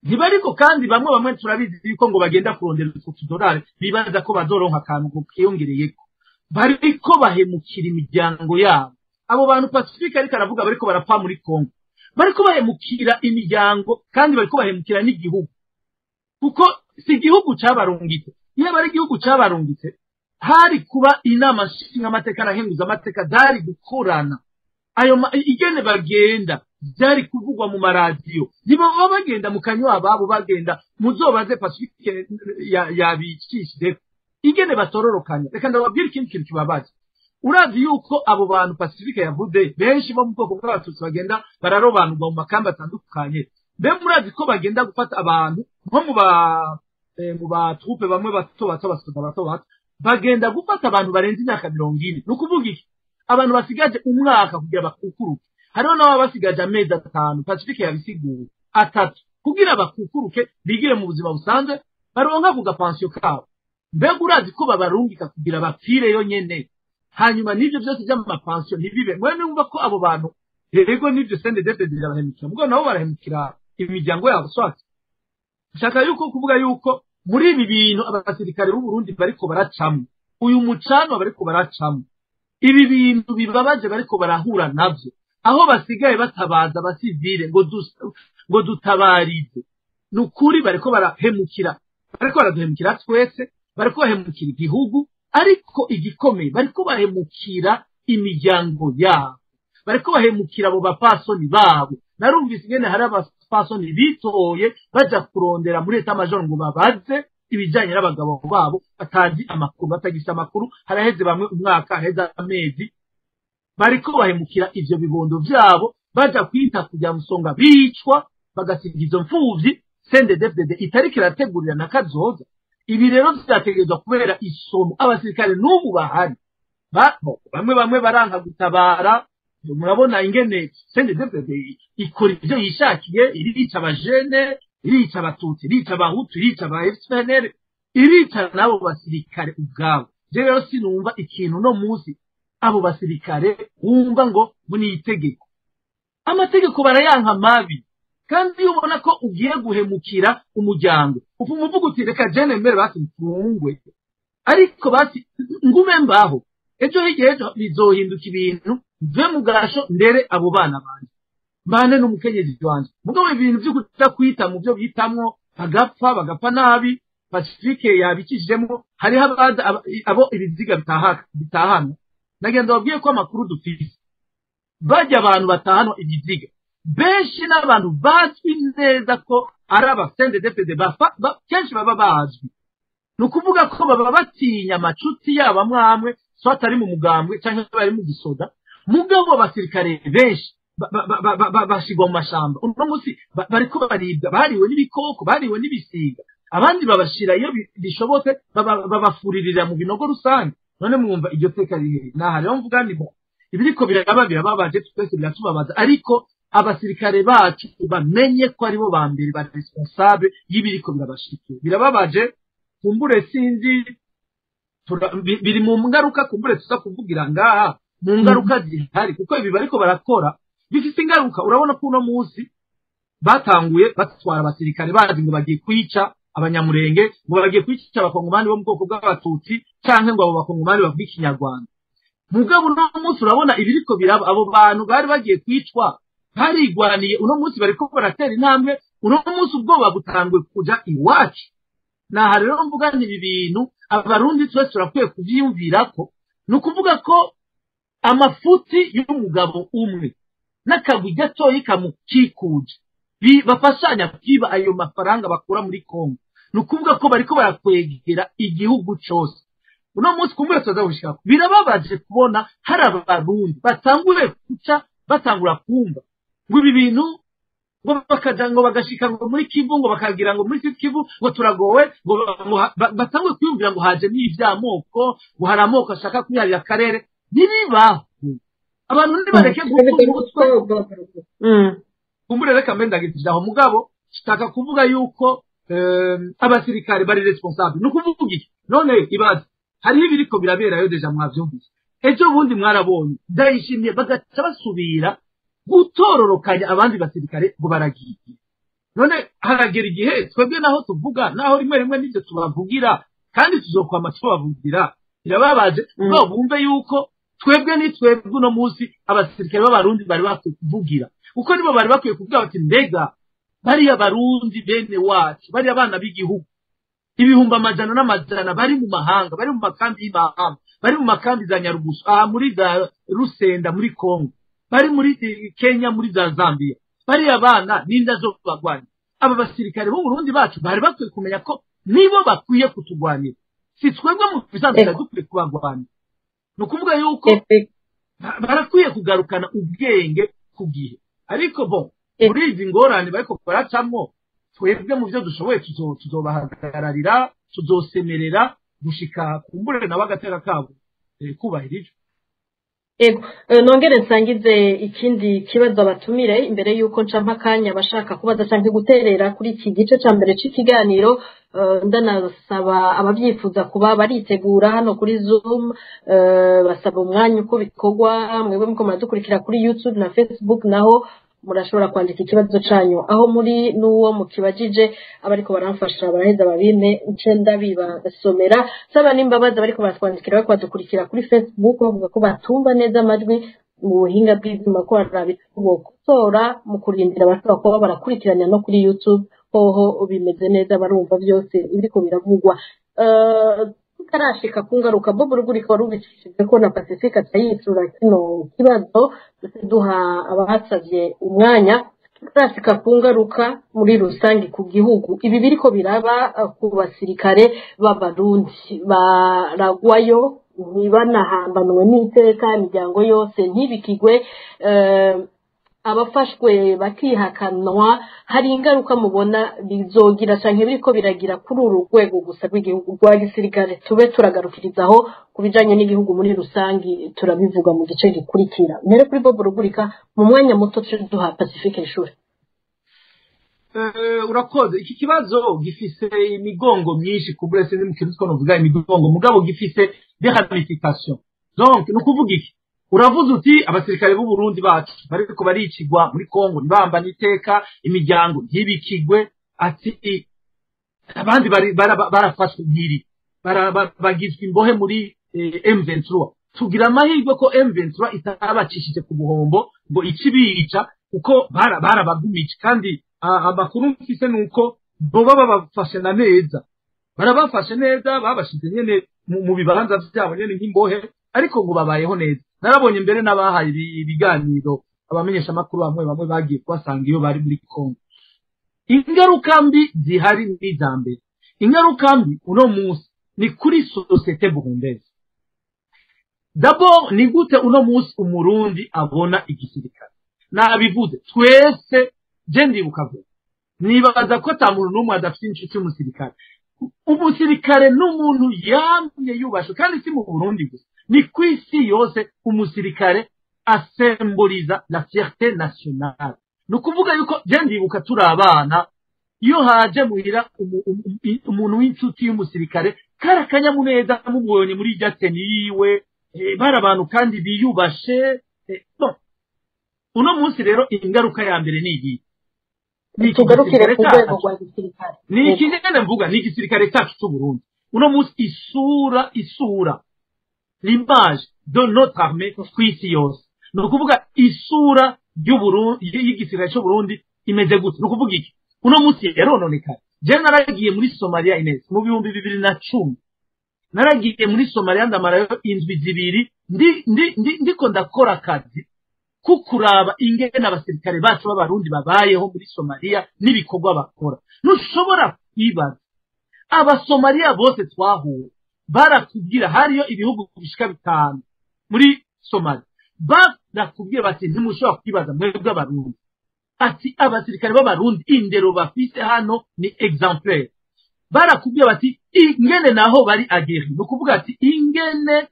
ntibariko. Kandi bamwe bamwe turabizi yuko ngo bagenda kurondera utwo tudorari, bibaza ko bazoronka akantu kiyongereyeko. Bariko bahemukira imiryango yabo. Abo bantu Pacifique ariko aravuga bariko barapfa muri Kongo, bariko bahemukira imiryango, kandi bariko bahemukira n'igihugu, kuko si igihugu cabarungitse. Iyo ari igihugu cabarungitse, hari kuba inama nshingamateka arahenguza amateka zari gukorana. Ayo igene bagenda byari kuvugwa mu maradiyo. Ntibaba bagenda mu kanywa ababo, bagenda muzobaze Pacifique yabicishije ingene batororokanya. Reka ndababwira ikindi kintu kibabaza. Urazi yuko abo bantu Pacifique yavuze benshi bo mu bwoko bw'abatutsi bagenda bararobanurwa mu makambi atandukanye. Mbe murazi ko bagenda gufata abantu nko mu ba troupe bamwe bato bato, basoda bato bato, bagenda gufata abantu barenze imyaka 40. Ni ukuvuga iki? Abantu basigaje umwaka kugira bakukuruke, hariho n'ababa basigaje amezi 5, Pacifique yabisiguye, 3 kugira bakukuruke bigire mu buzima busanzwe baronka ku gapansiyo kabo. Mbega urazi ko babarungika kugira bapfireyo nyene, hanyuma n'ivyo byose by'amapansiyo ntibibe. Mwe numva ko abo bantu yego n'ivyo CNDD-FDD birabahemukira, mugabo nabo barahemukira imiryango yabo. Swati nshaka yuko kuvuga yuko muri ibi bintu abasirikare b'u Burundi bariko baracamwo, uyu mucanwa bariko baracamwo, ibi bintu bibabaje bariko barahura navyo, aho basigaye batabaza abasivile ngo dutabarize. Ni ukuri bariko barahemukira, bariko baraduhemukira twese, bariko bahemukira igihugu, ariko igikomeye bariko bahemukira imiryango yabo, bariko bahemukira abo bapasoni babo. Narumvise ingene hari abapasoni bitoye baja kurondera muri état-major ngo babaze ibijanye n'abagabo babo batazi amakuru, batagisa amakuru. Haraheze bamwe umwaka, haraheze amezi, bariko bahemukira ivyo bibondo vyabo, baja kwita kujya musonga bicwa, bagasiga izo mfuvyi CNDD-FDD itariko irategurira na kazoza. Ibi rero vyategerezwa kubera isomo abasirikare n'ubu bahari. Bamwe bamwe baranka gutabara. Murabona ingene CNDD-FDD ikora ivyo yishakiye, irica abajene, irica abatutsi, irica abahutu, irica aba FNL, irica n'abo basirikare ubwabo. Je rero sinumva ikintu no munsi abo basirikare wumva ngo ni itegeko, amategeko barayanka mabi. Kandi iyo ubona ko ugiye guhemukira umuryango, upfa uvuga uti reka jene mbere basi mfungwe, ariko basi ngume mbaho, ejo hirya ejo bizohinduka ibintu, mve mu gasho ndere abo bana banje, mbane n'umukenyezi wanje. Mugabo ibintu vyo kuja kwita mu byo bitamwo bagapfa, bagapfa nabi. Pacifique yabikishijemo, hariho abo ibiziga bitahana. Nagenda babwiye ko amakuru dufise, bajya abantu batahanwa ibiziga benshi n'abantu bazwi neza ko ari aba CNDD-FDD, kenshi baba bazwi. Ni ukuvuga ko baba batinya amacuti yabo amwe amwe, so atari mu mugambwe canke bari mu gisoda. Mugabo abasirikare benshi bashigwa mu mashamba uno munsi, bariko baribwa, bariwe n'ibikoko, bariwe n'ibisiga, abandi babashira iyo bishobotse babafuririra mu binogo rusange. None mwumva iryo teka rihe? Naha rero mvuga ni ibiriko biraba birababaje twese, biratubabaza, ariko abasirikare bacu bamenye ko aribo ba mbere ba responsable y'ibiriko birabashikiye. Birababaje, kumbure sinzi biri mu ngaruka, kumbure tuza kuvugira ngaha mu ngaruka zihari, kuko ibi bariko barakora bifise ingaruka. Urabona ko uno munsi batanguye batwara abasirikare bazi ngo bagiye kwica abanyamurenge, ngo bagiye kwica abakongomani bo mu bwoko bw'abatutsi, canke ngo abo bakongomani bavuga ikinyarwanda. Mugabo uno munsi urabona ibiriko biraba, abo bantu bari bagiye kwicwa barigwaniye, uno munsi bariko baratera intambwe, uno munsi ubwoba butangwe kuja iwacu. Naha rero mvuga nti ibi bintu abarundi twese turakwiye kuvyiyumvirako. Ni ukuvuga ko amafuti y'umugabo umwe n'akagwi gatoyi kamukikuje bafashanya kwiba ayo mafaranga bakura muri Kongo, ni ukuvuga ko bariko barakwegera igihugu cose. Uno munsi kumbure tuza gushika, birababaje kubona hari abarundi batanguye kuca batangura kumva ngo ibi bintu, ngo bakaja ngo bagashika ngo muri Kivu, ngo bakagira ngo muri Sud Kivu ngo turagowe, ngo batanguye kwiyumvira ngo haje n'ivy'amoko, ngo hari amoko ashaka kwiharira akarere. Ntibibaho, abantu ntibareke guta umutwe. Kumbure reka mbe ndagije aho, mugabo shaka kuvuga yuko abasirikare bari responsable. Ni ukuvuga iki? None ibaze hariho ibiriko biraberayo déjà, mwavyumvise ejo bundi mwarabonye Ndayishimiye, bagaca basubira gutororokanya abandi basirikare ngo baragiye. None haragera igihe twebwe naho tuvuga, naho rimwe rimwe n'ibyo tubavugira kandi tuzokwama tubavugira, birababaje ngo bumve yuko twebwe ni twebwe uno munsi abasirikare b'abarundi bari bakwiye kuvugira, kuko nibo bari bakwiye kuvuga bati mbega bariya barundi bene wacu, bariya bana b'igihugu ibihumbi amajana n'amajana bari mu mahanga, bari mu makambi y'imahanga, bari mu makambi za Nyarugusu, aha muri za Rusenda muri Kongo, bari muri Kenya, muri za Zambia, bariya bana n'inda zo bagwanya. Aba basirikare b'u Burundi bacu bari bakwiye kumenya ko nibo bakwiye kutugwanira, si twebwe mu bisanzwe dukwiye kubagwanira. Ni ukuvuga yuko barakwiye kugarukana ubwenge ku gihe. Ariko bon, muri izi ngorane bariko baracamwo, twebwe mu byo dushoboye tuzobahagararira, tuzosemerera gushika kumbure nabo agateka kabo kubahirijwe. Ego, nongere nsangize ikindi kibazo abatumire imbere yuko nca mpakanya abashaka kubaza canke guterera kuri iki gice ca mbere c'ikiganiro. Ndanasaba abavyifuza kuba baritegura hano kuri Zoom, basaba umwanya uko bikorwa. Mwebwe muko muradukurikira kuri YouTube na Facebook, naho murashobora kwandika ikibazo canyu aho muri, n'uwo mukibajije abariko baramfasha baraheza babimpe, nce ndabibasomera. Saba n'imbabazi abariko baratwandikira, bariko badukurikira kuri Facebook, bavuga ko batumva neza amajwi. Mu buhinga bw'ivyuma ko barabikosora, mu kurindira abashobora kuba barakurikirana no kuri YouTube, hoho bimeze neza, barumva byose ibiriko biravugwa. Tutarashika ku ngaruka, Bob Rugurika wari ubicishije ko na Pacifique atayisura kino kibazo, duha abasavye umwanya. Tutarashika ku ngaruka muri rusange ku gihugu, ibi biriko biraba ku basirikare b'Abarundi baragwayo ntibanahambanwe n'iteka, imiryango yose ntibikigwe, abafashwe bakihakanwa, hari ingaruka mubona bizogira canke biriko biragira kuri uru rwego gusa rw'igihugu rwa gisirikare? Tube turagarukirizaho ku bijanye n'igihugu muri rusangi, turabivuga mu gice gikurikira. Mbere kuri Bob Rugurika, mu mwanya muto duha Pacifique Ishure. Urakoze. Iki kibazo gifise imigongo myinshi, kubure sinzi mu kirundi ko novuga imigongo, mugabo gifise des ramifications. Donc ni ukuvuga iki? Uravuze uti abasirikare b'u Burundi bacu bariko baricigwa muri Kongo, ntibambane iteka, imiryango ntibikigwe, ati abandi barafashwe nkiri, bagizwe imbohe muri M23. Tugira amahirwe ko M23 itabacishije ku buhombo ngo ikibica, kuko barabagumije. Kandi amakuru mfise nuko boba babafashe na neza, barabafashe neza, babashize nyene mu bibanza vyabo nyene nk'imbohe, ariko ngo babayeho neza. Narabonye mbere n'abahaye ibiganiro abamenyesha makuru bamwe bamwe bagiye kubasanga iyo bari muri Kongo. Ingaruka mbi zihari ni iza mbere, ingaruka mbi uno munsi ni kuri société burundaise. D'abord, ni gute uno munsi Umurundi abona igisirikare? Nabivuze, twese, je ndibuka vuba, nibaza ko ata muntu n'umwe adafite inshuti y'umusirikare. Umusirikare n'umuntu yamye yubashwe, kandi si mu Burundi gusa, ni ku isi yose. Umusirikare asemboliza la fierté nationale. Ni ukuvuga yuko je ndibuka turi abana, iyo haje muhira umuntu w'inshuti y'umusirikare, kari akanyamuneza mubonye muri irya tenue yiwe. Bari abantu kandi biyubashe. Bon, uno munsi rero ingaruka ya mbere ni iyi. Tugarukire ku rwego rwa gisirikare. Ni iki nyene mvuga, ni igisirikare cyacu cy'u Burundi. Uno munsi isura, l'image de notre armée ku isi yose, ni ukuvuga isura y'Uburundi, y'igisirikare cy'u Burundi imeze gute? Ni ukuvuga iki? Uno munsi yarononekaye. Je naragiye muri Somalia, Ines, mu 2010. Naragiye muri Somalia, ndamarayo indwi 2, ndiko ndakora akazi kukuraba ingene abasirikare bacu b'Abarundi babayeho muri Somalia n'ibikorwa bakora. Ntushobora kwibaza, Abasomaliya bose twahuye barakubwira, hariyo ibihugu bishika bitanu muri Somalia, barakubwira bati: "Ntimushobora kwibaza mwebwe Abarundi," ati "abasirikare b'Abarundi indero bafise hano ni exemplaire." Barakubwira bati ingene naho bari aguerris, ni ukuvuga ati ingene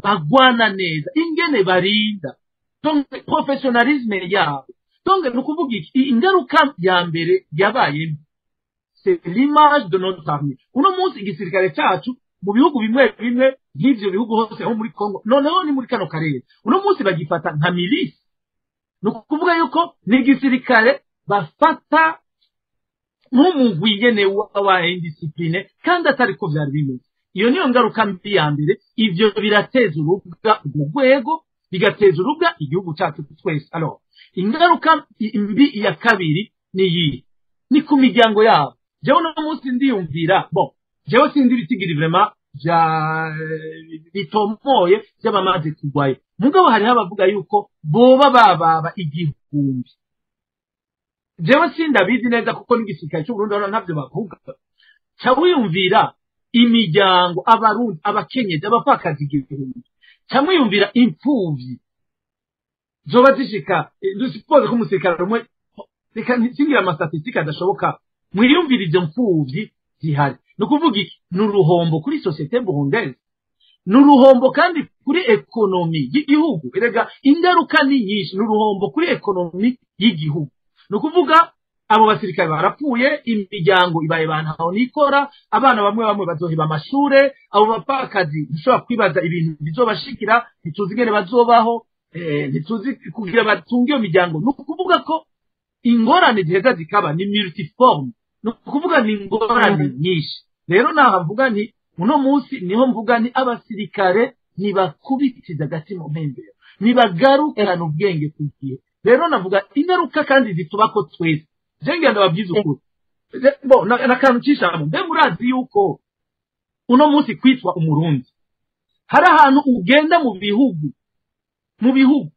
bagwana neza, ingene barinda, donc professionnalisme yabo. Donc ni ukuvuga iki? Ingaruka ya mbere yabaye mbi, c'est l'image de notre armée. Uno munsi igisirikare cyacu mu bihugu bimwe bimwe nk'ivyo bihugu hose ho muri Congo, noneho ni muri kano karere, uno munsi bagifata nka milice. Ni ukuvuga yuko ni igisirikare bafata nk'umugwi nyene wa indiscipline, kandi atari ko vyari bimeze. Iyo niyo ngaruka mbi ya mbere. Ivyo birateza urubwa urwo rwego, bigateza urubwa igihugu cyacu twese. Alors, ingaruka mbi ya kabiri ni iyi, ni ku miryango yabo. Jewe uno munsi ndiyumvira, bon, jewe sinzi ibitigiri vraiment vya bitomoye by'abamaze kugwayo, mugabo hariho abavuga yuko boba bababa 1000. Jewe sindabizi neza, kuko n'igisirikare cy'u Burundi hano ntabyo bavuga. Ca wiyumvira imiryango, Abarundi, abakenyezi, abapfakazi 1000. Cyangwa yumvira imfuvyi zoba zishika, dusipoze ko umusirikare umwe, reka nsingira ama statistiques adashoboka, mwiyumvira izo mfuvyi zihari. Ni ukuvuga iki? Ni uruhombo kuri société burundaise, ni uruhombo kandi kuri économie y'igihugu. Erega ingaruka ni nyinshi. Ni uruhombo kuri économie y'igihugu, ni ukuvuga abo basirikare barapfuye, imiryango ibaye bantaho nikora, abana bamwe bamwe bazoheba amashure, abo bapfakazi ntushobora kwibaza ibintu bizobashikira, ntituzi ingene bazobaho, ntituzi kugira batunge iyo miryango. Ni ukuvuga ko ingorane ziheza zikaba ni multiforme, ni ukuvuga ni ingorane nyinshi. Rero naha mvuga nti uno munsi niho mvuga nti abasirikare ntibakubitiza agati mu mpembero, ntibagarukana ubwenge ku gihe. Rero navuga ingaruka kandi zitubako twese. Je ngenda ndababwiza ukuri, bo nakantu cishamo. Mbe murazi yuko uno munsi kwitwa Umurundi, hari ahantu ugenda mu bihugu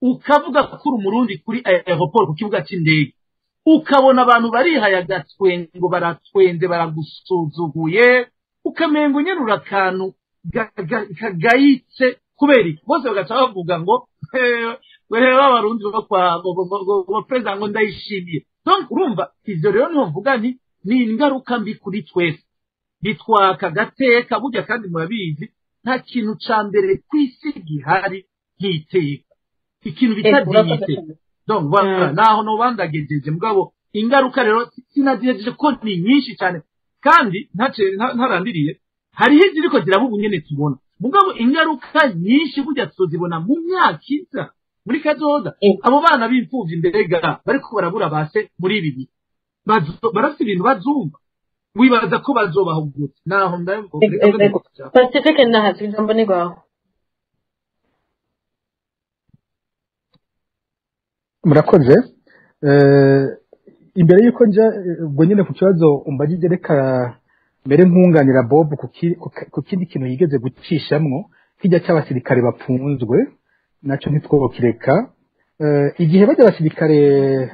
ukavuga ko uri Umurundi kuri aéroport, ku kibuga c'indege, ukabona abantu barihaye agatwengo, baratwenze, baragusuzuguye, ukamenga unyerura akantu kagayitse. Kubera iki? Bose bagaca bavuga ngo wewe b'Abarundi bo kwa ngo perezida ngo Ndayishimiye. Donc urumva ivyo rero niho mvuga nti ni ingaruka mbi kuri twese, bitwaka agateka burya. Kandi murabizi, nta kintu ca mbere kw'isi gihari nk'iteka, ikintu bita dignité. Donc voilà, naho nobandagejeje. Mugabo ingaruka rero sinazihejeje ko ni nyinshi cyane, kandi ntarandiriye, hariho iziriko ziraba ubu nyene tubona. Mugabo ingaruka nyinshi burya tuzibona mu myaka iza, muri kazoza. Abo bana b'imfuvyi mbega bariko barabura base muri ibi bihe, barafite ibintu bazumva, wibaza ko bazobaho gute? Naho ndavuga. Pacifique Nahazi, ijambo ni rwawe. Murakoze. Imbere y'uko nja ubwo nyine ku kibazo umbagije, reka mbere nkunganira Bob ku kindi kintu yigeze gucishamwo, kijya cy'abasirikare bapfunzwe, nacyo ntitwokireka. Igihe bajya abasirikare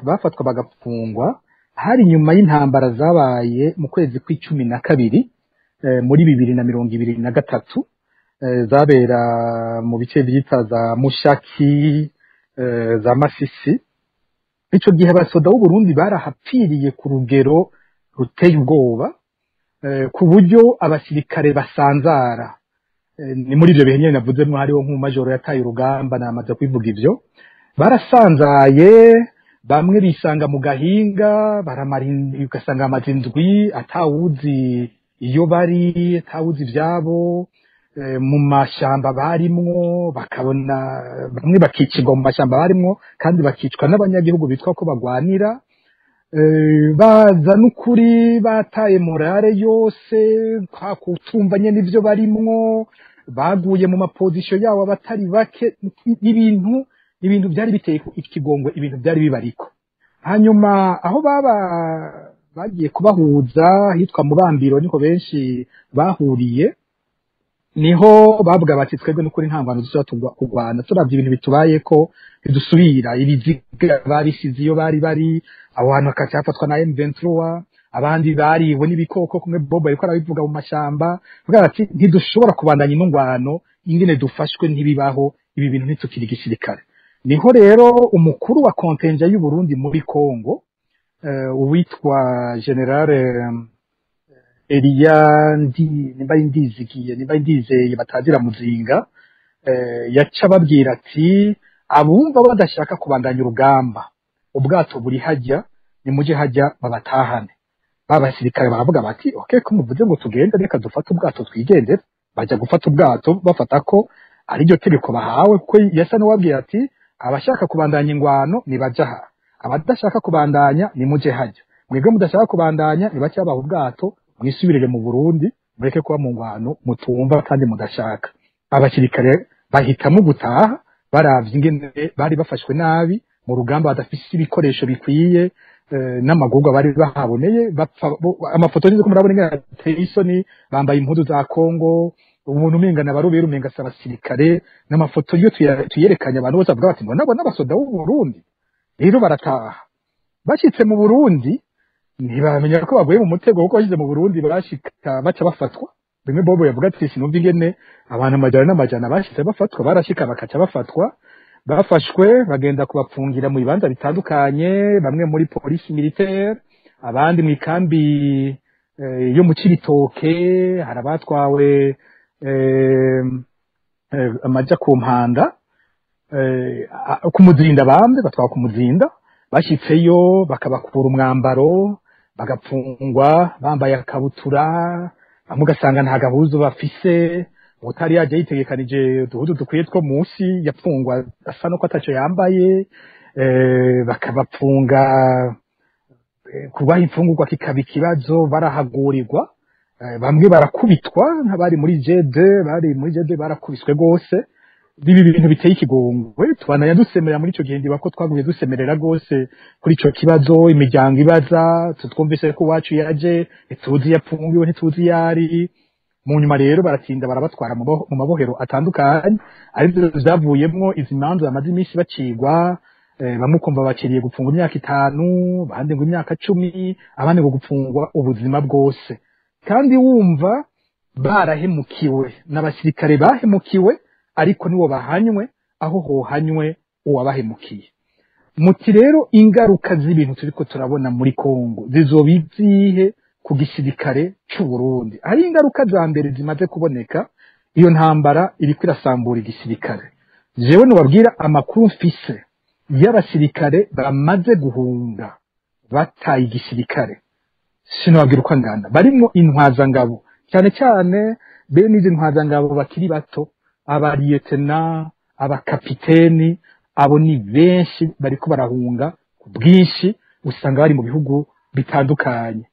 bafatwa bagapfungwa, hari nyuma y'intambara zabaye mu kwezi kw'12 muri 2023, zabera mu bice byita za Mushaki, za Masisi. Ico gihe abasoda b'u Burundi barahapfiriye ku rugero ruteye ubwoba, ku buryo abasirikare basanzara. Ni muri ibyo bihe nyine navuzemo hariho nk'umajoro yataye urugamba, namaze kubivuga ivyo. Barasanzaye, bamwe bisanga mu gahinga, baramara ugasanga amaze indwi atawuzi iyo bari, atawuzi ivyabo, mu mashamba barimwo, bakabona bamwe bakicirwa mu mashamba barimwo, kandi bakicwa n'abanyagihugu bitwa ko bagwanira. Baza n'ukuri bataye morale yose, kwa kutumva nyene ivyo barimwo, baguye mu ma positions yabo abatari bake. Ibintu byari biteye ikigongwe, ibintu byari bibariko. Hanyuma aho baba bagiye kubahuza hitwa mu Bambiro, niho benshi bahuriye, niho bavuga bati: "Twebwe n'ukuri nta ngwano dusubira kurwana, turavye ibintu bitubaye ko ntidusubira." Ibiziga babisize iyo bari bari aho hantu, hakaca hafatwa na M23, abandi bariwe n'ibikoko, kumwe Bobo ariko arabivuga, mu mashamba. Bavuga bati: "Ntidushobora kubandanya ino ngwano, ingene dufashwe ntibibaho, ibi bintu ntitukiri igisirikare." Niho rero umukuru wa contingent y'u Burundi muri Congo, uwitwa Général Eliya ndi nimba ari Ndizigiye, nimba ari Ndizeye, batazira Muzinga, yaca ababwira ati: "Abumva badashaka kubandanya urugamba, ubwato buri hajya, nimuje hajya babatahane." Ba basirikare baravuga bati: "Okay, ko muvuze ngo tugende, reka dufate ubwato twigendere." Bajya gufata ubwato, bafata ko ariryo tegeko bahawe, kuko yasa n'uwabwira ati: "Abashaka kubandanya ingwano nibaja aha, abadashaka kubandanya nimuje hajya. Mwebwe mudashaka kubandanya, nibace babaha ubwato, mwisubirire mu Burundi, mureke kuba mu ngwano mutumva kandi mudashaka." Abasirikare bahitamo gutaha, baravye ingene bari bafashwe nabi mu rugamba, badafise ibikoresho bikwiye, n'amagorwa bari bahaboneye bapfa. Amafoto nizo murabona ingene ateye isoni, bambaye impuzu za Kongo, umuntu umenga nabarubera, umenga si abasirikare. N'amafoto iyo tuyerekanye abantu bose bavuga bati: "Ngo nabo n'abasoda b'u Burundi?" Rero barataha, bashitse mu Burundi ntibamenya ko baguye mu mutego, kuko bashize mu Burundi barashika baca bafatwa. Bimwe Bobo yavuga ati sinumva ingene abantu amajana n'amajana bashize bafatwa, barashika bakaca bafatwa, bafashwe bagenda kubapfungira mu bibanza bitandukanye, bamwe muri police militaire, abandi mu ikambi yo mu Cibitoke, hari abatwawe amaja ku Mpanda, ku Muzinda, bambe batwawe ku Muzinda, bashitseyo bakabakura umwambaro, bagapfungwa bambaye akabutura, bamwe ugasanga nta gahuzu bafise, utari yaje yitegekanije uduhuzu dukwiye two munsi yapfungwa asa nuko ataco yambaye, bakabapfunga, kubaha imfungurwa kikaba ikibazo, barahagurirwa, bamwe barakubitwa nk'abari muri G2, bari muri G2 barakubiswe gose. Ibi bintu biteye ikigongwe twananya dusemerera muri ico gihe, ndiba ko twaguye dusemerera rwose kuri ico kibazo, imiryango ibaza, tutwumvise ko iwacu yaje, ntituzi yapfungiwe, ntituzi yari. Mu nyuma rero baratinda barabatwara mu mabohero atandukanye, arivyo vyavuyemwo izi manza bamaze iminsi bacigwa, bamwe ukumva bakiriye gupfungwa imyaka 5, abandi ngo imyaka 10, abandi ngo gupfungwa ubuzima bwose. Kandi wumva barahemukiwe n'abasirikare bahemukiwe, ariko niwo bahanywe aho hohanywe uwabahemukiye. Muti rero ingaruka z'ibintu turiko turabona muri Kongo zizoba izihe ku gisirikare c'u Burundi? Hari ingaruka za mbere zimaze kuboneka, iyo ntambara iriko irasambura igisirikare. Jewe nubabwira amakuru mfise y'abasirikare bamaze guhunga bataye igisirikare, sinababwira uko angana, barimwo intwazangabo, cyane cyane bene izi ntwazangabo bakiri bato, abariyetena, abakapiteni, abo ni benshi bariko barahunga ku bwinshi, usanga bari mu bihugu bitandukanye.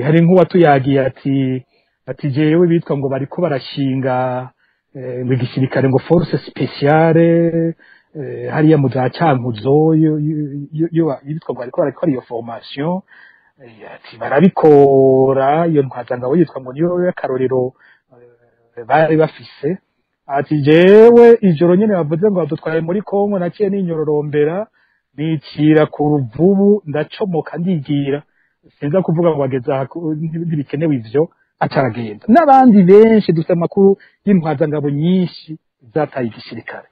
Hari nk'uwatuyagiye ati jewe bitwa ngo bariko barashinga ngo igisirikare ngo force spéciale, hariya mu za Cankuzo, yo bitwa ngo bariko barakora iyo formation, ati barabikora, iyo ntwazangabo yitwa ngo niyo y'akarorero bari bafise. Ati jewe ijoro nyene bavuze ngo badutwaye muri Kongo, naciye ninyororombera nicira ku Ruvubu, ndacomoka ndigira, sinza kuvuga ngo ageza ntibikenewe ivyo, acaragenda. N'abandi benshi dufite amakuru y'intwazangabo nyinshi zataye igisirikare.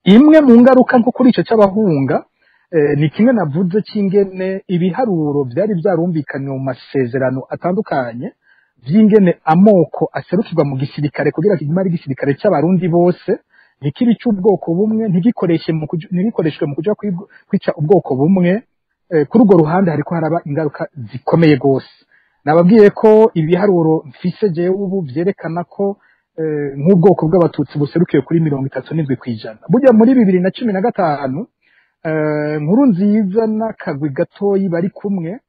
Imwe mu ngaruka nko kuri ico c'abahunga, ni kimwe navuze c'ingene ibiharuro vyari vyarumvikanye mu masezerano atandukanye vy'ingene amoko aserukirwa mu gisirikare kugira kigume ari igisirikare c'abarundi bose, ntikibe ic'ubwoko bumwe, ntigikoreshwe mu kuja kwica ubwoko bumwe. Kuri urwo ruhande hariko haraba ingaruka zikomeye gose. Nababwiye ko ibiharuro mfise jewe ubu vyerekana ko nk'ubwoko bw'abatutsi buserukiye kuri 37%. Burya muri 2015 Nkurunziza n'akagwi gatoyi bari kumwe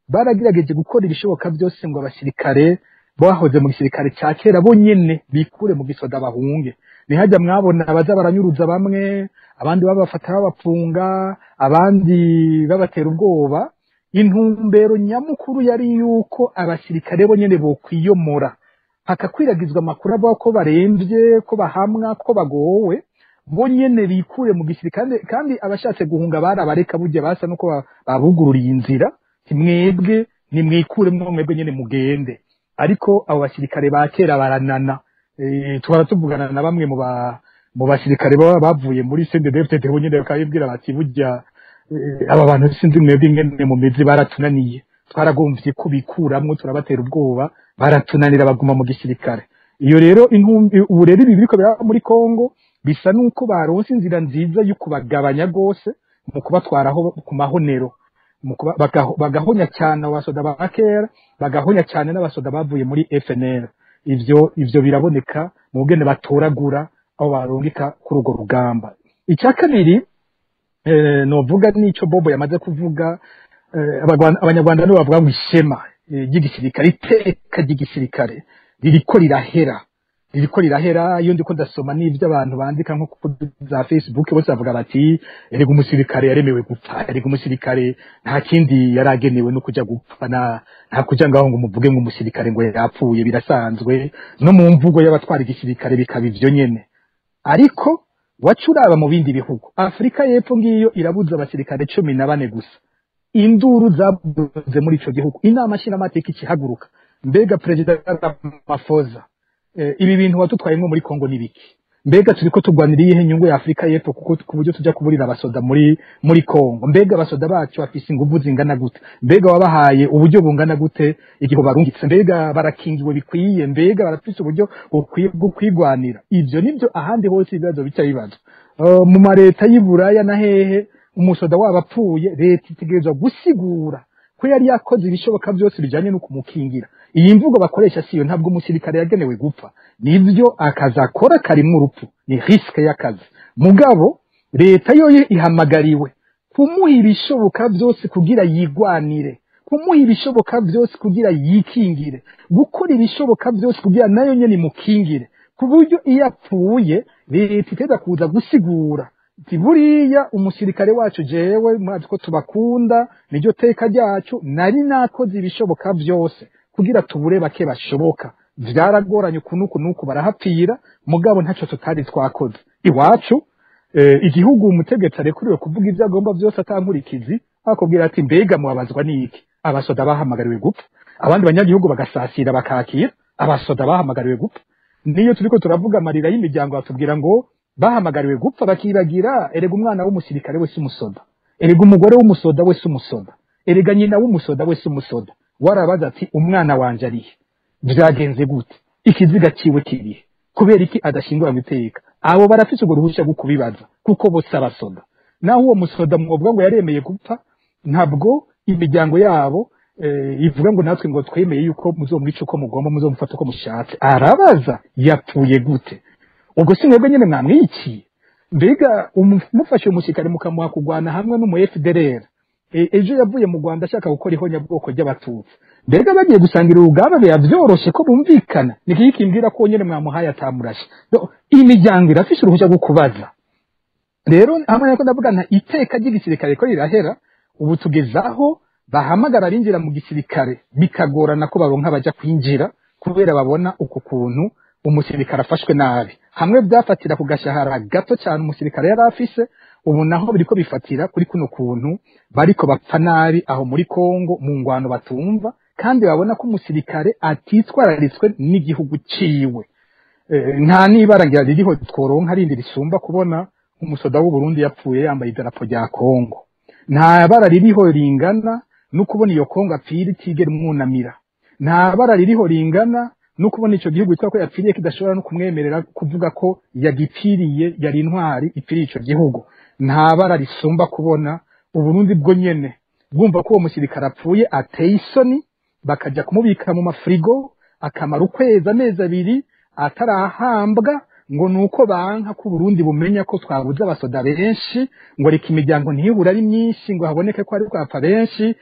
baragerageje gukora ibishoboka byose ngo abasirikare bahoze mu gisirikare cya kera bo nyene bikure mu gisoda bahunge. Nihajya mwabona abaza baranyuruza bamwe, abandi babafata babapfunga, abandi babatera ubwoba. Intumbero nyamukuru yari yuko abasirikare bo nyene bokwiyomora, hakakwiragizwa amakuru avuga ko baremvye, ko bahamwa, ko bagowe, bo nyene bikure mu gisirikare. Kandi abashatse guhunga barabareka, burya basa nuko babugururiye inzira, mwebwe nimwikuremwo, mwebwe nyene mugende. Ariko abo basirikare ba kera baranana. Twara tuvugana na bamwe mu basirikare baba bavuye muri CNDD-FDD bo nyene bakabibwira bati burya aba bantu sinzi mwebwe ingene mu mizi baratunaniye, twaragomvye kubikuramwo, turabatera ubwoba, baratunanira baguma mu gisirikare. Iyo rero ubu rero ibi biriko biraba muri Kongo bisa nuko baronse inzira nziza yo kubagabanya gose mu kubatwaraho ku mahonero, bagahonya cyane abasoda ba kera, bagahonya cyane n'abasoda bavuye muri FNL. Ivyo biraboneka mu bugene batoragura aho barungika kuri urwo rugamba. Icya kabiri novuga nico Bobo yamaze kuvuga, abanyarwanda nibo bavuga ngo ishema ry'igisirikare, iteka ry'igisirikare ririko rirahera, ririko rirahera. Iyo ndiko ndasoma n'ivyo abantu bandika nko kuri za Facebook, bose bavuga bati erega umusirikare yaremewe gupfa, erega umusirikare nta kindi yaragenewe no kuja gupfa, nta kuja ngaho ngo umuvuge ngo umusirikare ngo yapfuye, birasanzwe no mu mvugo y'abatwara igisirikare bikaba ivyo nyene. Ariko wacuraba mu bindi bihugu, Afrika y'Epfo ngiyo irabuza abasirikare 14 gusa, induru zabuze muri ico gihugu, inama nshingamateka ikihaguruka. Mbega Perezida Ramaphosa, ibi bintu watutwayemwo muri Kongo nibiki? Mbega turiko turwanira iyihe nyungu ya Afrika y'Epfo, kuko ku buryo tujya kuburira abasoda muri Kongo? Mbega abasoda bacu bafise inguvu zingana gute? Mbega wabahaye uburyo bungana gute igihe barungitse? Mbega barakingiwe bikwiye? Mbega barafise uburyo bukwiye bwo kwigwanira? Ivyo nivyo ahandi hose ibibazo bica bibazo. Mu mareta y'Iburaya na hehe, umusoda waba apfuye, leta itegerezwa gusigura ko yari yakoze ibishoboka byose bijanye no kumukingira. Iyi mvugo bakoresha siyo. Ntabwo umusirikare yagenewe gupfa. Nivyo, akazi akora karimwo urupfu, ni risque y'akazi, mugabo leta yoyo ihamagariwe kumuha ibishoboka byose kugira yigwanire, kumuha ibishoboka byose kugira yikingire, gukora ibishoboka byose kugira nayo nyene imukingire, ku buryo iyo apfuye leta iteza kuza gusigura iti: "Buriya umusirikare wacu, jewe murazi ko tubakunda, niryo teka ryacu, nari nakoze ibishoboka byose kugira tubure bake bashoboka, vyaragoranye uku nuku nuku, barahapfira, mugabo ntaco tutari twakoze." Iwacu igihugu umutegetsi arekuriwe kuvuga ivyo agomba vyose atankurikizi, akubwira ati: "Mbega mubabazwa n'iki? Abasoda bahamagariwe gupfa." Abandi banyagihugu bagasasira, bakakira. Abasoda bahamagariwe gupfa. Niyo turiko turavuga amarira y'imiryango, batubwira ngo bahamagariwe gupfa, bakibagira erega umwana w'umusirikare wese umusoda, erega umugore w'umusoda wese umusoda, erega nyina w'umusoda wese umusoda. Warabaza ati: "Umwana wanje arihe? Vyagenze gute? Ikiziga ciwe kirihe? Kubera iki adashingura mu iteka?" Abo barafise urwo ruhusha rwo kubibaza, kuko bose abasoda. Naho uwo musoda mwovuga ngo yaremeye gupfa, ntabwo imiryango yabo ivuga ngo natwe ngo twemeye yuko muzomwica uko mugomba, muzomufata uko mushatse. Arabaza: "Yapfuye gute? Ubwo si mwebwe nyene mwamwiciye?" Mbega mufashe umusirikare mukamuha kugwana hamwe n'umu FDLR, ejo yavuye mu Rwanda ashaka gukora ihonyabwoko ry'Abatutsi, mbega bagiye gusangira urugamba biba vyoroshe ko bumvikana? Niki kimbwira ko nyene mwamuhaye atamurashe? Imiryango irafise uruhushya rwo kubaza. Rero hamwe nako ndavuga nta iteka ry'igisirikare ko rirahera. Ubu tugezaho bahamagara abinjira mu gisirikare, bikagorana ko baronka baja kwinjira, kubera babona uku kuntu umusirikare afashwe nabi. Hamwe byafatira ku gashahara gato cyane umusirikare yari afise, ubu naho biriko bifatira kuri kuno kuntu bariko bapfa nabi aho muri Kongo mu ngwano batumva, kandi babona ko umusirikare atitwararitswe n'igihugu ciwe. Nta nibara ngira ririho tworonka rindi risumba kubona umusoda w'u Burundi yapfuye yambaye idarapo rya Kongo. Nta bara ririho ringana no kubona iyo Kongo apfira itigera umwunamira. Nta bara ririho ringana no kubona ico gihugu yitwa ko yapfiriye kidashobora no kumwemerera kuvuga ko yagipfiriye, yari intwari ipfiriye ico gihugu. Nta bara risumba kubona Uburundi bwo nyene bwumva ko uwo musirikare apfuye ateye isoni, bakajya kumubika mu mafrigo akamara ukwezi, amezi 2 atarahambwa, ngo nuko banka ko Burundi bumenya ko twabuze abasoda benshi, ngo reka imiryango ntibure ari myinshi, ngo haboneke ko ari kwapfa benshi.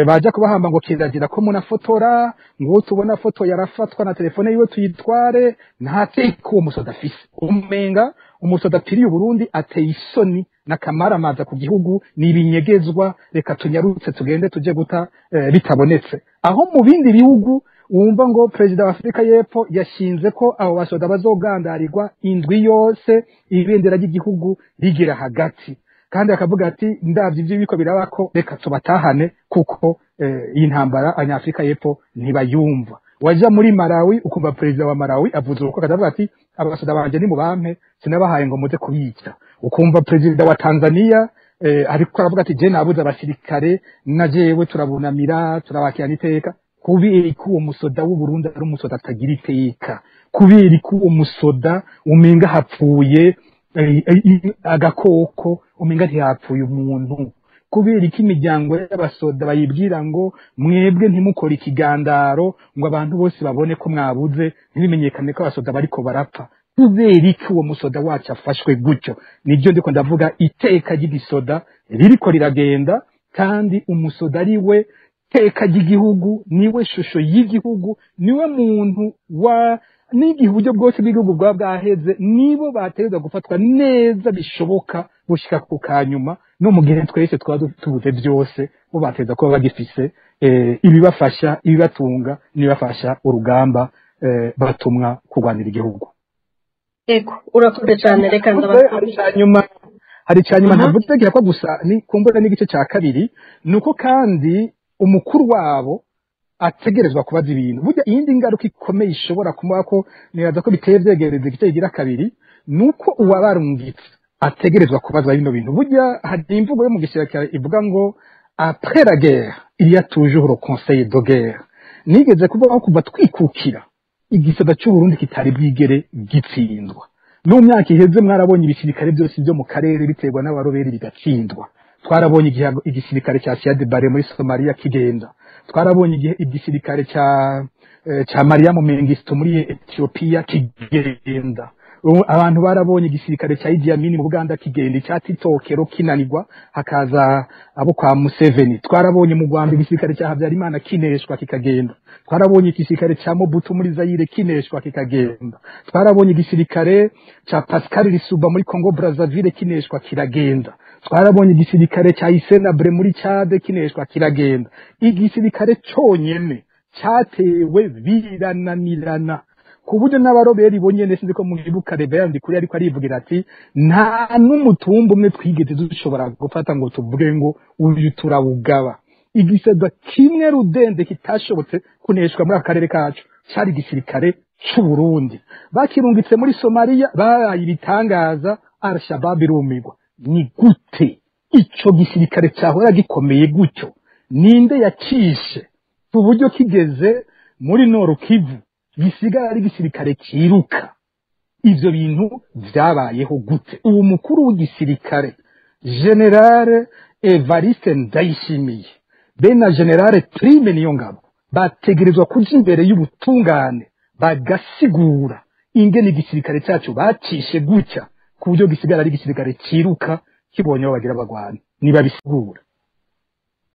Baja kubahamba ngo kiragira ko munafotora, ngo tubona foto yarafatwa na telefone yiwe tuyitware. Nta teka uwo musoda afise. Umenga umusoda apfiriye Uburundi ateye isoni n'akamaramaza ku gihugu, ni ibinyegezwa, reka tunyarutse tugende tuje guta bitabonetse. Aho mu bindi bihugu wumva ngo perezida wa Afurika y'Epfo yashinze ko abo basoda bazogandarirwa indwi yose, ibendera ry'igihugu rigira hagati, kandi akavuga ati: "Ndavye ivyo biko biraba, ko reka tubatahane, kuko iyi ntambara Abanyafurika y'Epfo ntibayumva." Waja muri Malawi ukumva perezida wa Malawi avuze uko, akavuga ati: "Abasoda banje ni mubampe, sinabahaye ngo muze kubica." Ukumva perezida wa Tanzania ariko aravuga ati: "Je nabuze abasirikare, na jewe turabunamira, turabakirana iteka." Kubera ko uwo musoda w'u Burundi ari umusoda atagira iteka? Kubera ko uwo musoda umenga hapfuye agakoko, umenga ntihapfuye umuntu? Kubera ko imiryango y'abasoda bayibwira ngo: "Mwebwe ntimukore ikigandaro ngo abantu bose babone ko mwabuze, ntibimenyekane ko abasoda bariko barapfa"? Kubera iki uwo musoda wacu afashwe gutyo? Nibyo ndiko ndavuga, iteka ry'igisoda ririko riragenda, kandi umusoda ari we teka ry'igihugu, niwe shusho y'igihugu, niwe muntu wa n'igihe uburyo bwose bw'igihugu bwaba bwaheze, nibo bategerezwa gufatwa neza bishoboka gushika ku kanyuma. No mu gihe twese twaba tubuze byose, bo bategerezwa kuba bagifise ibibafasha, ibibatunga n'ibibafasha urugamba batumwa kurwanira igihugu. Ego, urakoze cyane, reka Hanyuma hari icyanyuma ntavuze ko gusa ni kumbura n'igice cya kabiri, ni uko kandi umukuru wabo Ategerezwa kubaza ibintu. Burya iyindi ngaruka ikomeye ishobora kumuba, ko nibaza ko biteye vyegereza igice kigira kabiri, nuko uwabarungitse ategerezwa kubazwa bino bintu. Burya hari imvugo yo mu gisirikare ivuga ngo: "Après la guerre, il y a toujours le conseil de guerre." Nigeze kuvuga ko kuva twikukira, igisata c'Uburundi kitari bwigere gitsindwa. No mu myaka iheze mwarabonye ibisirikare byose byo mu karere biterwa n'abaroberi bigatsindwa. Twarabonye igihe igisirikare cya Siad Barre muri Somalia kigenda, twarabonye igihe igisirikare cya Mariam Mengistu muri Ethiopia kigenda. Abantu barabonye igisirikare cya Idi Amin mu Buganda kigenda, icya Tito Okello kinanirwa, hakaza abo kwa Museveni. Twarabonye mu Rwanda igisirikare cya Habyarimana kineshwa kikagenda, twarabonye igisirikare cya Mobutu muri Zaire kineshwa kikagenda, twarabonye igisirikare cya Pascal Lissouba muri Congo Brazzaville kineshwa kiragenda, twarabonye igisirikare cya Hissène Habré muri Chad kineshwa kiragenda. Igisirikare cyonyene cyatewe birananirana, ku buryo n'abaroberi bonyene, sinzi ko mwibuka Reverend Ndikuri, ariko arivugira ati: "Nta n'umutumba umwe twigeze dushobora gufata ngo tuvuge ngo uyu turawugaba." Igisirikare kimwe rudende kitashobotse kuneshwa muri aka karere kacu cyari igisirikare c'u Burundi. Bakirungitse muri Somalia, babaye ibitangaza, Al-Shabaab irumirwa. Ni gute ico gisirikare cyahora gikomeye gutyo? Ninde yacishe ku buryo kigeze muri Nord Kivu gisigara ari igisirikare kiruka? Ivyo bintu vyabayeho gute? Uwo mukuru w'igisirikare, Général Evariste Ndayishimiye, be na Général Prime Niyongabo, bategerezwa kuja imbere y'ubutungane bagasigura ingene igisirikare cyacu bacishe gutya, ku buryo gisigara ari igisirikare ciruka kibonye aho bagira bagwana. Nibabisigura.